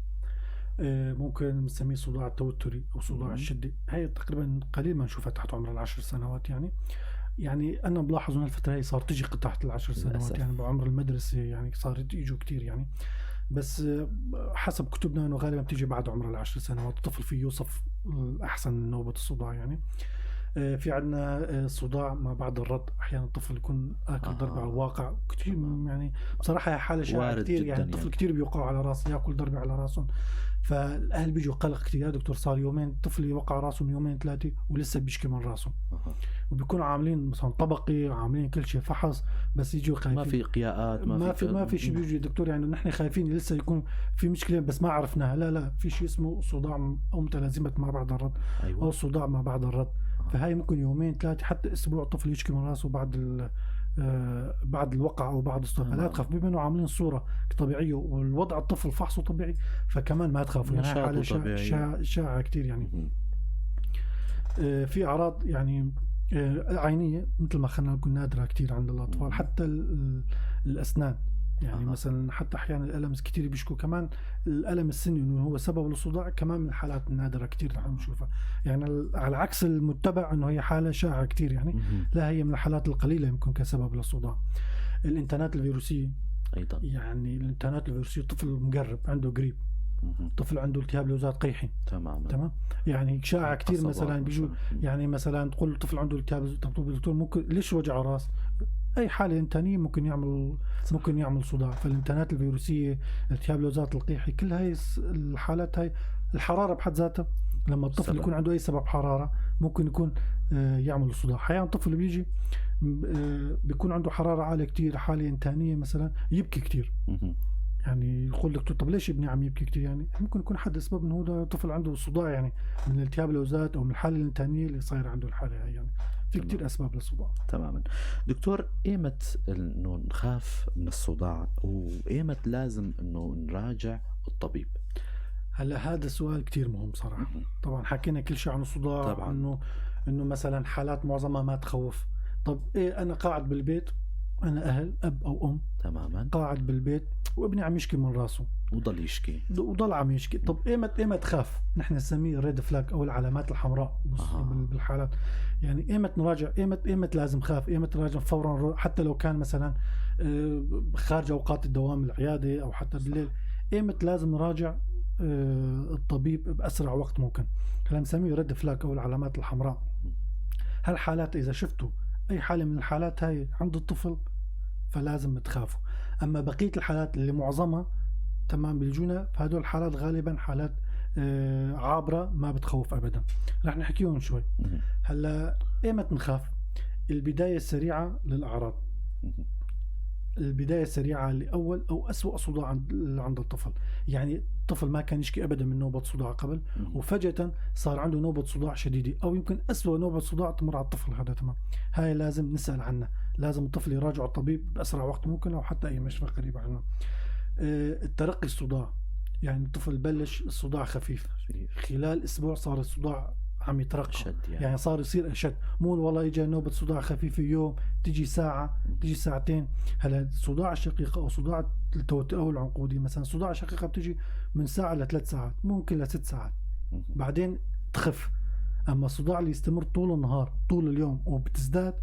ممكن نسميه صداع التوتري او صداع الشدة، هي تقريبا قليل ما نشوفها تحت عمر 10 سنوات. يعني انا بلاحظ انه الفترة هي صار تجي تحت 10 سنوات، يعني بعمر المدرسة، يعني صارت يجوا كثير يعني. بس حسب كتبنا انه غالبا بتيجي بعد عمر 10 سنوات، الطفل فيه يوصف احسن نوبه الصداع يعني. في عندنا صداع ما بعد الرد، احيانا الطفل يكون اكل ضربه على الواقع كثير، يعني بصراحة حاله شائعة كثير يعني. الطفل كثير بيوقعوا على راسه، ياكل ضربه على راسهم، فالاهل بيجوا قلق كثير، يا دكتور صار يومين طفلي وقع راسه من يومين ثلاثة ولسه بيشكي من راسه. وبيكونوا عاملين مثلا طبقي، عاملين كل شيء فحص، بس يجوا خايفين، ما في قياءات، ما في شيء. بيجي دكتور يعني نحن خايفين لسه يكون في مشكلة بس ما عرفناها. لا، في شيء اسمه صداع او متلازمة ما بعد الرد. أيوة. او صداع ما بعد الرد. فهاي ممكن يومين ثلاثة حتى اسبوع الطفل يشكي من راسه بعد بعد الوقع او بعد الصداع. فلا تخاف، بما انه عاملين صوره طبيعية والوضع الطفل فحصه طبيعي، فكمان ما تخافوا، يعني حاله شائعة كثير يعني. في اعراض يعني عينيه مثل ما خلينا نقول نادرة كثير عند الاطفال، حتى الاسنان يعني. مثلا حتى احيانا الالم كثير بيشكوا كمان الالم السني انه هو سبب للصداع، كمان من الحالات النادرة كثير نحن بنشوفها يعني، على عكس المتبع انه هي حاله شائعة كثير يعني. لا، هي من الحالات القليلة يمكن كسبب للصداع. الانتانات الفيروسيه ايضا، يعني الانتانات الفيروسيه طفل مقرب عنده قريب، طفل عنده التهاب لوزات قيحي. تمام، يعني شائعة كثير. مثلا بيجوا يعني مثلا تقول الطفل عنده التهاب، طب دكتور ممكن ليش وجع راس؟ اي حاله انتانيه ممكن يعمل، ممكن يعمل صداع. فالانتانات الفيروسيه، التهاب لوزات القيحي، كل هاي الحالات هاي، الحرارة بحد ذاتها لما الطفل يكون عنده اي سبب حرارة ممكن يكون يعمل صداع. احيانا الطفل بيجي بيكون عنده حرارة عالية كثير، حاله انتانيه مثلا، يبكي كثير. يعني يقول دكتور طب ليش ابني عم يبكي كثير؟ يعني ممكن يكون حد اسباب انه هو طفل عنده صداع، يعني من التهاب اللوزات او من الحالة الانتانيه اللي صاير عنده الحالة هاي. يعني في كثير اسباب للصداع. تماما. دكتور، ايمت انه نخاف من الصداع وايمت لازم انه نراجع الطبيب؟ هلا هذا سؤال كثير مهم صراحة. طبعا حكينا كل شيء عن الصداع، طبعا انه مثلا حالات معظمها ما تخوف. طب ايه، انا قاعد بالبيت، انا اهل اب او ام، تماما، قاعد بالبيت وابني عم يشكي من راسه وضل يشكي وضل عم يشكي. طب ايمت تخاف؟ نحن نسميه red flag او العلامات الحمراء بالحالات. يعني ايمت نراجع، ايمت لازم خاف، ايمت نراجع فورا، حتى لو كان مثلا خارج اوقات الدوام العيادة او حتى بالليل. ايمت لازم نراجع الطبيب باسرع وقت ممكن. هلا بنسميه red flag او العلامات الحمراء. هالحالات اذا شفتوا اي حاله من الحالات هاي عند الطفل فلازم تخافوا. اما بقية الحالات اللي معظمها تمام بالجنة، فهدول الحالات غالبا حالات عابرة ما بتخوف ابدا. رح نحكيهم شوي. هلا ايمت نخاف؟ البداية السريعة للاعراض، البداية السريعة لاول او اسوأ صداع عند الطفل. يعني الطفل ما كان يشكي ابدا من نوبه صداع قبل، وفجاة صار عنده نوبه صداع شديدة، او يمكن اسوأ نوبه صداع تمر على الطفل هذا. تمام، هاي لازم نسال عنها، لازم الطفل يراجع الطبيب باسرع وقت ممكن، او حتى اي مشفى قريب عنه. الترقي الصداع، يعني الطفل بلش الصداع خفيف، خلال اسبوع صار الصداع عم يترقى أشد يعني صار يصير اشد. مو والله اجى نوبة صداع خفيفة يوم، تيجي ساعة، تيجي ساعتين. هلا صداع الشقيقة او صداع التوتر او العنقودي مثلا، صداع الشقيقة بتيجي من ساعة لثلاث ساعات، ممكن لست ساعات، بعدين تخف. اما الصداع اللي يستمر طول النهار طول اليوم وبتزداد،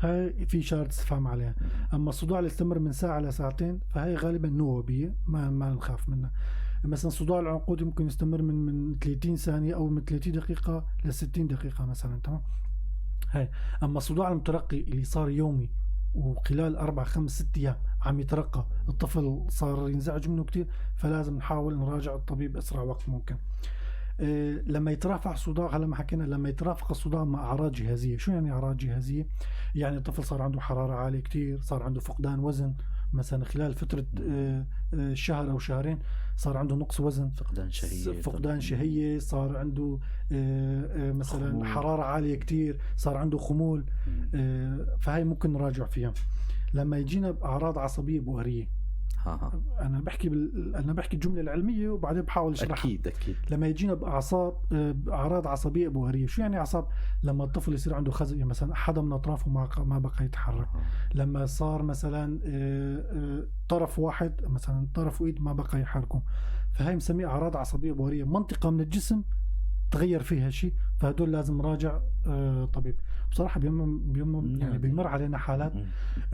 هاي في إشارة استفهام عليها. اما الصداع اللي يستمر من ساعة لساعتين فهي غالبا نوبية، ما نخاف منها. مثلا صداع العنقودي ممكن يستمر من 30 ثانية او من 30 دقيقة ل 60 دقيقة مثلا، تمام. هاي اما الصداع المترقي اللي صار يومي وخلال 4 5 6 ايام عم يترقى، الطفل صار ينزعج منه كتير، فلازم نحاول نراجع الطبيب اسرع وقت ممكن. لما يترافع صداع، هلا ما حكينا لما يترافق الصداع مع اعراض جهازيه. شو يعني اعراض جهازيه؟ يعني الطفل صار عنده حرارة عالية كتير، صار عنده فقدان وزن مثلا خلال فترة شهر او شهرين صار عنده نقص وزن، فقدان شهية، صار عنده مثلا خمول. حرارة عالية كتير، صار عنده خمول، فهي ممكن نراجع فيها. لما يجينا باعراض عصبية بؤريه، انا بحكي انا بحكي الجملة العلمية وبعدين بحاول اشرحها. اكيد اكيد. لما يجينا باعصاب باعراض عصبية بؤريه، شو يعني اعصاب؟ لما الطفل يصير عنده خزق، يعني مثلا حدا من اطرافه ما بقى يتحرك، لما صار مثلا طرف واحد مثلا طرف ايد ما بقى يحركه، فهي بنسميها اعراض عصبية بؤريه، منطقة من الجسم تغير فيها شيء، فهدول لازم نراجع طبيب. بصراحة بيوم يعني بيمر علينا حالات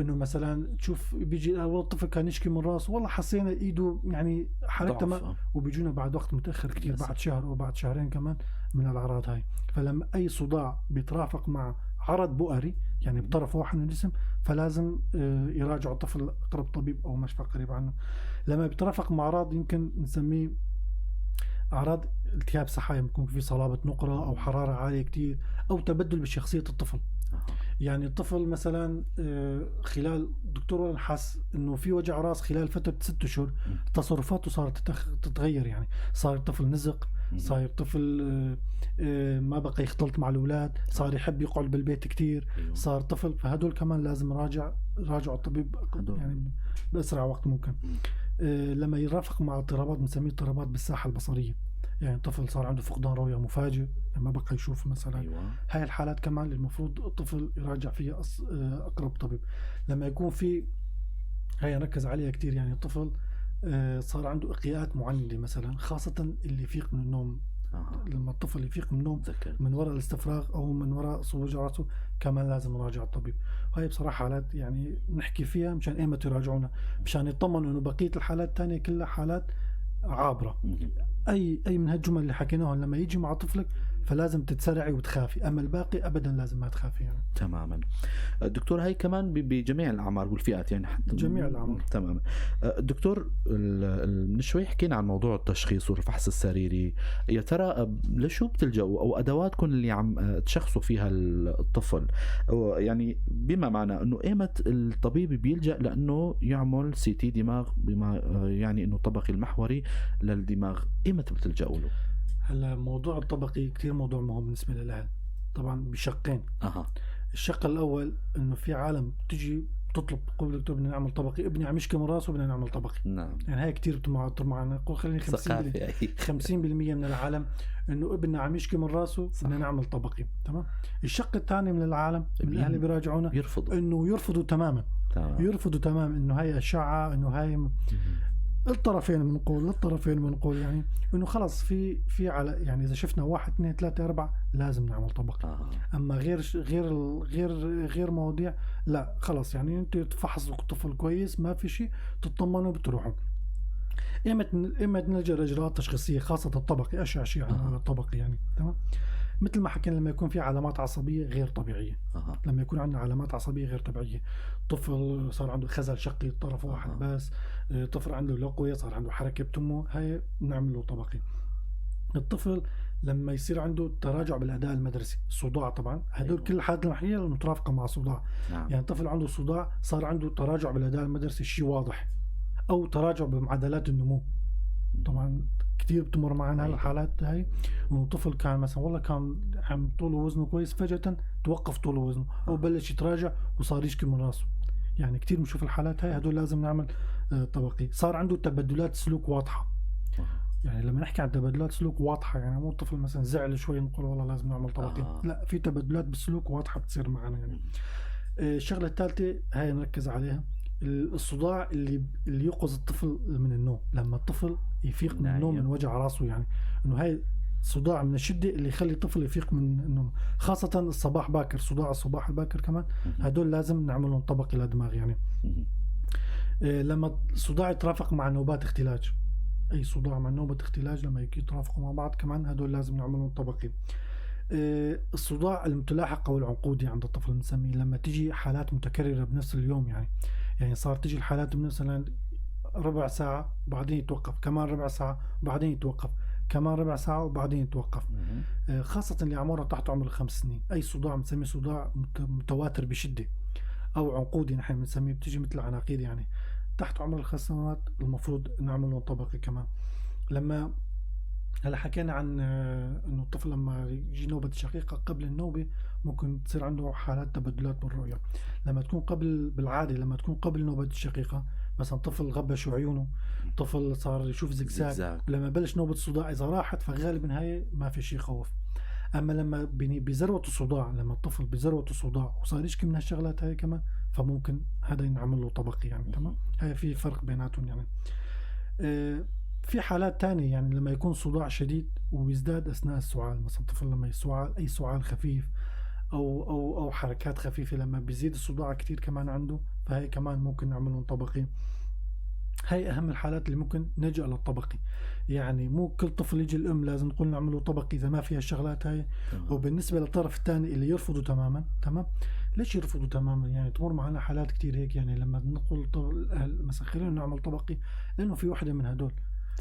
انه مثلا تشوف بيجي والله الطفل كان يشكي من راسه، والله حسينا ايده يعني حركته ما، وبيجونا بعد وقت متاخر كثير، بعد شهر او بعد شهرين كمان من الاعراض هاي. فلما اي صداع بيترافق مع عرض بؤري يعني بطرف واحد من الجسم، فلازم يراجع الطفل اقرب طبيب او مشفى قريب عنه. لما بيترافق مع اعراض يمكن نسميه اعراض التهاب سحايا، بيكون في صلابة نقره او حرارة عالية كتير او تبدل بشخصية الطفل. يعني الطفل مثلا خلال دكتور حس انه في وجع راس خلال فترة 6 اشهر، تصرفاته صارت تتغير، يعني صار الطفل نزق، صار الطفل ما بقى يختلط مع الاولاد، صار يحب يقعد بالبيت كتير، صار طفل، فهدول كمان لازم راجعوا الطبيب يعني باسرع وقت ممكن. لما يرافق مع اضطرابات بنسميه اضطرابات بالساحة البصرية، يعني طفل صار عنده فقدان رؤية مفاجئ، ما بقى يشوف مثلا. هاي الحالات كمان المفروض الطفل يراجع فيها أقرب طبيب. لما يكون في هاي نركز عليها كتير، يعني الطفل صار عنده إقياءات معندة مثلا، خاصة اللي يفيق من النوم. لما الطفل يفيق من النوم من وراء الاستفراغ أو من وراء وجع راسه، كمان لازم نراجع الطبيب. وهي بصراحة حالات يعني نحكي فيها مشان ايمتى يراجعونا، مشان يطمنوا إنه بقية الحالات الثانية كلها حالات عابرة. أي من هالجمل اللي حكيناهم لما يجي مع طفلك فلازم تتسرعي وتخافي، أما الباقي أبدا لازم ما تخافي يعني. تماما دكتور، هاي كمان بجميع الأعمار والفئات يعني، حتى جميع الأعمار. تماما دكتور، من شوي حكينا عن موضوع التشخيص والفحص السريري، يا ترى لشو بتلجأوا أو أدواتكم اللي عم تشخصوا فيها الطفل؟ يعني بما معنى أنه إيمت الطبيب بيلجأ لأنه يعمل CT دماغ، بما يعني أنه الطبقي المحوري للدماغ، إيمت بتلجأوا له؟ هلا موضوع الطبقي كتير موضوع مهم بالنسبة للأهل، طبعا بشقين. الشق الأول إنه في عالم تجي تطلب قبل دكتور بدنا نعمل طبقي، ابني عم يشكي من راسه بدنا نعمل طبقي. نعم. يعني هاي كتير معنا، قول خليني 50% من العالم إنه ابننا عم يشكي من راسه بدنا نعمل طبقي، تمام. الشق الثاني من العالم من الأهل بيراجعونا إنه يرفضوا تماما. يرفضوا تماما إنه هاي أشعة، إنه هاي الطرفين بنقول يعني انه خلص في على يعني اذا شفنا 1 2 3 4 لازم نعمل طبقي. اما غير غير غير غير مواضيع لا خلص، يعني انت تفحصوا الطفل كويس ما في شيء، تطمنوا بتروحوا. اما نلجا لاجراءات تشخيصيه خاصة الطبقي، اشع شيء عن الطبقي يعني، تمام. مثل ما حكينا لما يكون في علامات عصبية غير طبيعية. لما يكون عندنا علامات عصبية غير طبيعية، طفل صار عنده خزل شقي طرف واحد بس، طفل عنده لقوية صار عنده حركة بتمه، هاي بنعمل له طبقي. الطفل لما يصير عنده تراجع بالأداء المدرسي، صداع طبعا، هدول كل الحالات المحية المترافقة مع صداع. يعني طفل عنده صداع صار عنده تراجع بالأداء المدرسي شيء واضح، أو تراجع بمعدلات النمو. طبعا كتير بتمر معنا الحالات هاي، انه طفل كان مثلا والله كان عم طوله وزنه كويس، فجأة توقف طوله وزنه او بلش يتراجع وصار يشكي من راسه. يعني كتير بنشوف الحالات هاي، هدول لازم نعمل طبقي. صار عنده تبدلات سلوك واضحة، يعني لما نحكي عن تبدلات سلوك واضحة، يعني مو الطفل مثلا زعل شوي نقول والله لازم نعمل طبقي، لا، في تبدلات بالسلوك واضحة بتصير معنا يعني. الشغلة الثالثة هاي نركز عليها، الصداع اللي يوقظ الطفل من النوم، لما الطفل يفيق من النوم من وجع راسه، يعني انه هاي صداع من الشدة اللي يخلي الطفل يفيق من النوم، خاصة الصباح باكر، صداع الصباح الباكر كمان، هدول لازم نعملهم طبقي للدماغ يعني. لما الصداع يترافق مع نوبات اختلاج، اي صداع مع نوبة اختلاج لما يترافقوا مع بعض كمان هدول لازم نعملهم طبقي. الصداع المتلاحق او العنقودي عند الطفل بنسميه، لما تيجي حالات متكررة بنفس اليوم، يعني صار تيجي الحالات مثلا ربع ساعة بعدين يتوقف، كمان ربع ساعة بعدين يتوقف، كمان ربع ساعة وبعدين يتوقف، خاصة اللي عمره تحت عمر 5 سنين. أي صداع بنسميه صداع متواتر بشدة أو عنقودي نحن بنسميه، بتيجي مثل عناقيد يعني تحت عمر 5 سنوات المفروض نعمله طبقي كمان. لما هلا حكينا عن انه الطفل لما يجي نوبة الشقيقة، قبل النوبة ممكن تصير عنده حالات تبدلات بالرؤية. لما تكون قبل، بالعادة لما تكون قبل نوبة الشقيقة، مثلا طفل غبش عيونه، طفل صار يشوف زجزاج، لما بلش نوبة الصداع إذا راحت فغالبا هاي ما في شيء خوف. أما لما بذروة الصداع، لما الطفل بذروة الصداع وصار يشكي من هالشغلات هاي كمان، فممكن هذا ينعمل له طبقي يعني. تمام، هاي في فرق بيناتهم يعني. في حالات تانية يعني لما يكون صداع شديد ويزداد أثناء السعال، مثلا الطفل لما يسعال أي سعال خفيف أو أو أو حركات خفيفة، لما بيزيد الصداع كتير كمان عنده، فهي كمان ممكن نعملهم طبقي. هاي أهم الحالات اللي ممكن نلجأ للطبقي، يعني مو كل طفل يجي الأم لازم نقول نعمله طبقي إذا ما فيها الشغلات هاي. وبالنسبة للطرف الثاني اللي يرفضوا تماما، تمام، ليش يرفضوا تماما؟ يعني تمر معنا حالات كتير هيك، يعني لما نقول مثلا خلينا نعمل طبقي لأنه في وحدة من هدول،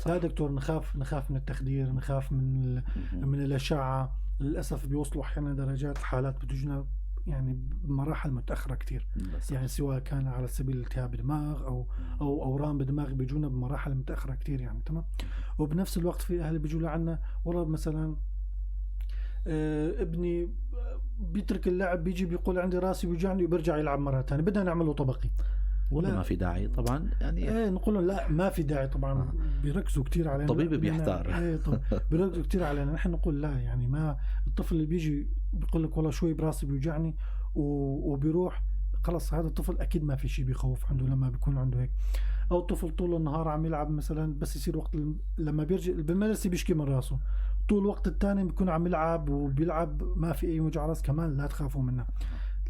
لا دكتور نخاف من التخدير، نخاف من الأشعة، للأسف بيوصلوا أحيانا درجات حالات بتجينا يعني بمراحل متأخرة كتير، يعني سواء كان على سبيل التهاب دماغ أو أورام بدماغ بيجونا بمراحل متأخرة كتير يعني. تمام، وبنفس الوقت في أهل بيجوا لعنا والله مثلا ابني بيترك اللعب، بيجي بيقول عندي راسي بيوجعني وبيرجع يلعب مرة ثانية، بدنا نعمله طبقي. والله ما في داعي طبعا يعني، ايه نقول لهم لا ما في داعي طبعا. بيركزوا كتير علينا، الطبيب بيحتار، ايه طب بيركزوا كتير علينا. نحن نقول لا، يعني ما الطفل اللي بيجي بيقول لك والله شوي براسي بيوجعني وبيروح، خلص هذا الطفل اكيد ما في شيء بيخوف عنده لما بيكون عنده هيك. او الطفل طول النهار عم يلعب مثلا، بس يصير وقت لما بيرجع بالمدرسة بيشكي من راسه، طول الوقت الثاني بيكون عم يلعب وبيلعب ما في اي وجع راس، كمان لا تخافوا منه.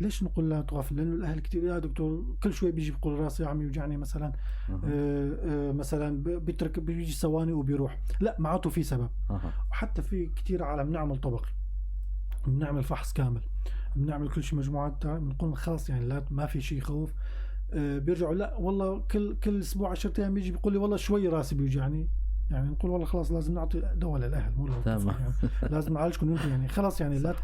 ليش نقول لا تخاف؟ لانه الاهل كثير يا دكتور كل شوي بيجي بيقول راسي عم يوجعني مثلا، مثلا بيترك بيجي ثواني وبيروح، لا معناته في سبب. وحتى في كثير عالم نعمل طبقي، بنعمل فحص كامل، بنعمل كل شيء مجموعات، بنقول خلاص يعني لا ما في شيء يخوف، بيرجعوا لا والله كل اسبوع 10 ايام بيجي بيقول لي والله شوي راسي بيوجعني، يعني نقول والله خلاص لازم نعطي دواء للاهل مو للطفل يعني، لازم نعالجكم انتم يعني، خلاص يعني لا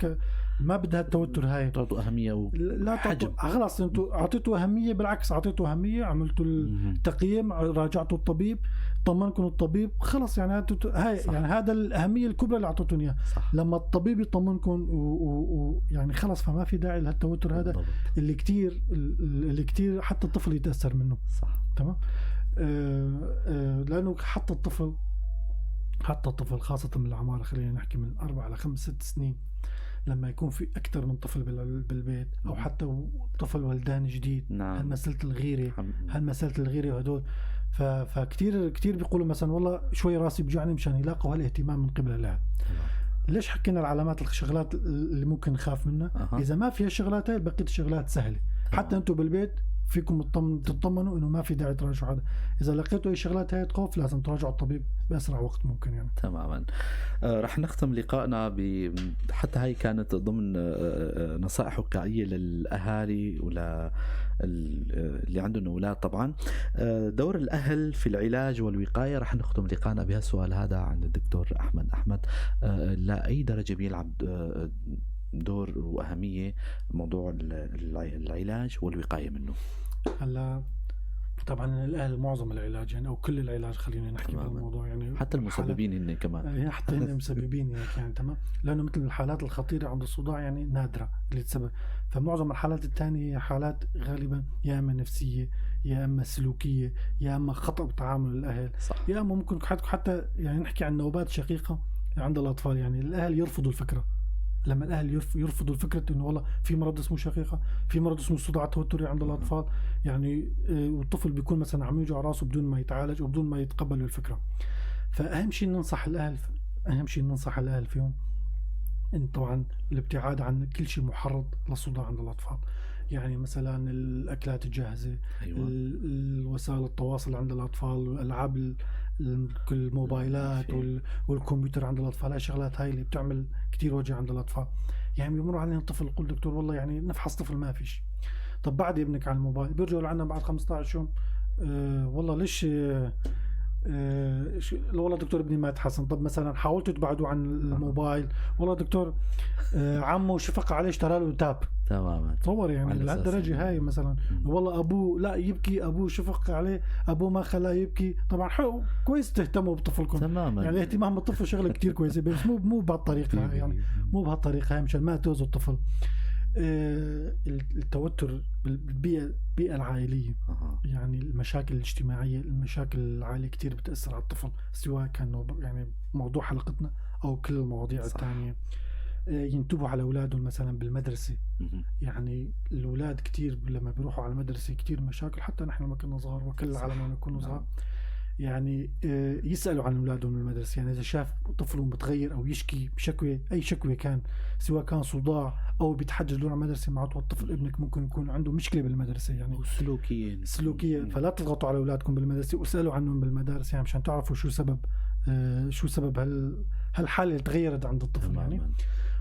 ما بدها التوتر هاي، تعطوا اهمية لا تعطوا، خلاص انتم اعطيتوا اهمية، بالعكس اعطيتوا اهمية، عملتوا التقييم، راجعتوا الطبيب، طمنكم الطبيب، خلاص يعني هاي يعني هذا الاهمية الكبرى اللي اعطيتهم اياها. لما الطبيب يطمنكم ويعني خلاص، فما في داعي لهالتوتر هذا بالضبط. اللي كثير حتى الطفل يتاثر منه. صح، تمام. لأنه حتى الطفل خاصة من الأعمار خلينا نحكي من 4 ل 5 6 سنين، لما يكون في أكثر من طفل بالبيت أو حتى طفل ولدان جديد، نعم. هالمسألة الغيرة، هالمسألة الغيرة وهدول، فكتير كتير بيقولوا مثلا والله شوي راسي بيوجعني مشان يلاقوا هالاهتمام من قبل الأهل. ليش حكينا العلامات الشغلات اللي ممكن نخاف منها؟ إذا ما فيها شغلات هاي بقية الشغلات سهلة. حتى أنتم بالبيت فيكم تطمنوا انه ما في داعي تراجعوا هذا، اذا لقيتوا اي شغلات هاي تخوف لازم تراجعوا الطبيب باسرع وقت ممكن يعني. تماما. رح نختم لقائنا حتى هاي كانت ضمن نصائح وقائيه للاهالي ولا اللي عندهم اولاد طبعا، دور الاهل في العلاج والوقاية. رح نختم لقائنا بهالسؤال هذا عند الدكتور احمد احمد، لاي درجه بيلعب دور وأهمية موضوع العلاج والوقاية منه؟ هلا طبعا الأهل معظم العلاج يعني أو كل العلاج خلينا نحكي بالموضوع يعني، حتى المسببين هن كمان، حتى هن مسببين يعني تمام، لأنه مثل الحالات الخطيرة عند الصداع يعني نادرة اللي تسبب، فمعظم الحالات الثانية حالات غالبا يا إما نفسية يا اما سلوكية، يا اما خطا بتعامل الاهل. صح. يا اما ممكن حتى يعني نحكي عن نوبات شقيقه عند الاطفال، يعني الاهل يرفضوا الفكرة. لما الاهل يرفضوا الفكرة انه والله في مرض اسمه شقيقه، في مرض اسمه صداع توتري عند الاطفال، يعني والطفل بيكون مثلا عم يوجع راسه بدون ما يتعالج وبدون ما يتقبل الفكرة. فاهم شيء ننصح الاهل، اهم شيء ننصح الاهل فيهم ان طبعا الابتعاد عن كل شيء محرض للصداع عند الاطفال، يعني مثلا الاكلات الجاهزة، أيوة. وسائل التواصل عند الاطفال، الالعاب، الموبايلات والكمبيوتر عند الاطفال، هاي الشغلات هاي اللي بتعمل كثير وجع عند الاطفال. يعني بيمر علينا الطفل يقول دكتور والله يعني نفحص طفل ما فيش، طب بعد ابنك على الموبايل، بيرجعوا لعنا بعد 15 يوم، والله ليش والله دكتور ابني ما تحسن. طب مثلا حاولتوا تبعدوا عن الموبايل، والله دكتور عمه شفق عليه اشترى له تاب. تماما، تصور يعني لهالدرجة هاي مثلا. والله ابوه لا يبكي، ابوه شفق عليه، ابوه ما خلاه يبكي. طبعا كويس تهتموا بطفلكم، تماما، يعني الاهتمام بالطفل شغله كتير كويسة، بس مو بهالطريقة، يعني مو بهالطريقة هاي مشان ما تؤذوا الطفل. التوتر بالبيئة العائلية، يعني المشاكل الاجتماعية، المشاكل العائلية كتير بتأثر على الطفل، سواء كان يعني موضوع حلقتنا أو كل المواضيع الثانية. ينتبهوا على أولادهم مثلا بالمدرسة، يعني الأولاد كتير لما بيروحوا على المدرسة كتير مشاكل، حتى نحن لما كنا صغار وكل العالم لما كنا صغار، يعني يسألوا عن أولادهم بالمدرسة. يعني إذا شاف طفله متغير أو يشكي بشكوى، أي شكوى كان، سواء كان صداع أو بيتحجج له على المدرسة، معناته الطفل ابنك ممكن يكون عنده مشكلة بالمدرسة، يعني سلوكية. فلا تضغطوا على أولادكم بالمدرسة، واسألوا عنهم بالمدارس، يعني مشان تعرفوا شو سبب شو سبب هالحالة اللي تغيرت عند الطفل يعني.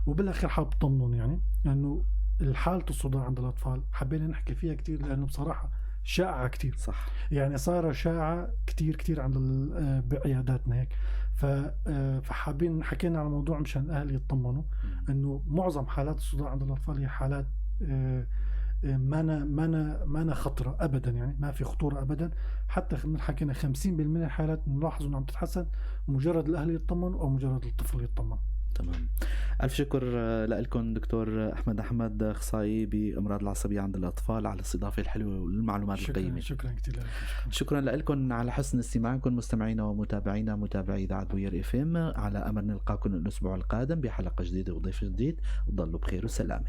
وبالأخير حاب طمنهم، يعني لأنه الحالة الصداع عند الأطفال حبينا نحكي فيها كتير، لأنه بصراحة شائعة كتير. صح. يعني صار شائعة كتير كتير عند بعياداتنا هيك. فحابين حكينا على الموضوع مشان الأهل يطمنوا إنه معظم حالات الصداع عند الأطفال هي حالات ما خطرة أبدا، يعني ما في خطورة أبدا. حتى حكينا 50% من الحالات نلاحظ إنه عم تتحسن مجرد الأهل يطمنوا أو مجرد الطفل يطمن. تمام. ألف شكر لكم دكتور أحمد أحمد، أخصائي بأمراض العصبية عند الأطفال، على الاستضافة الحلوة والمعلومات القيمة. شكرا كثير لكم. شكرا لكم على حسن استماعكم مستمعينا ومتابعينا متابعي إذاعة بوير إف إم. على أمل نلقاكم الأسبوع القادم بحلقة جديدة وضيف جديد. ضلوا بخير وسلامة.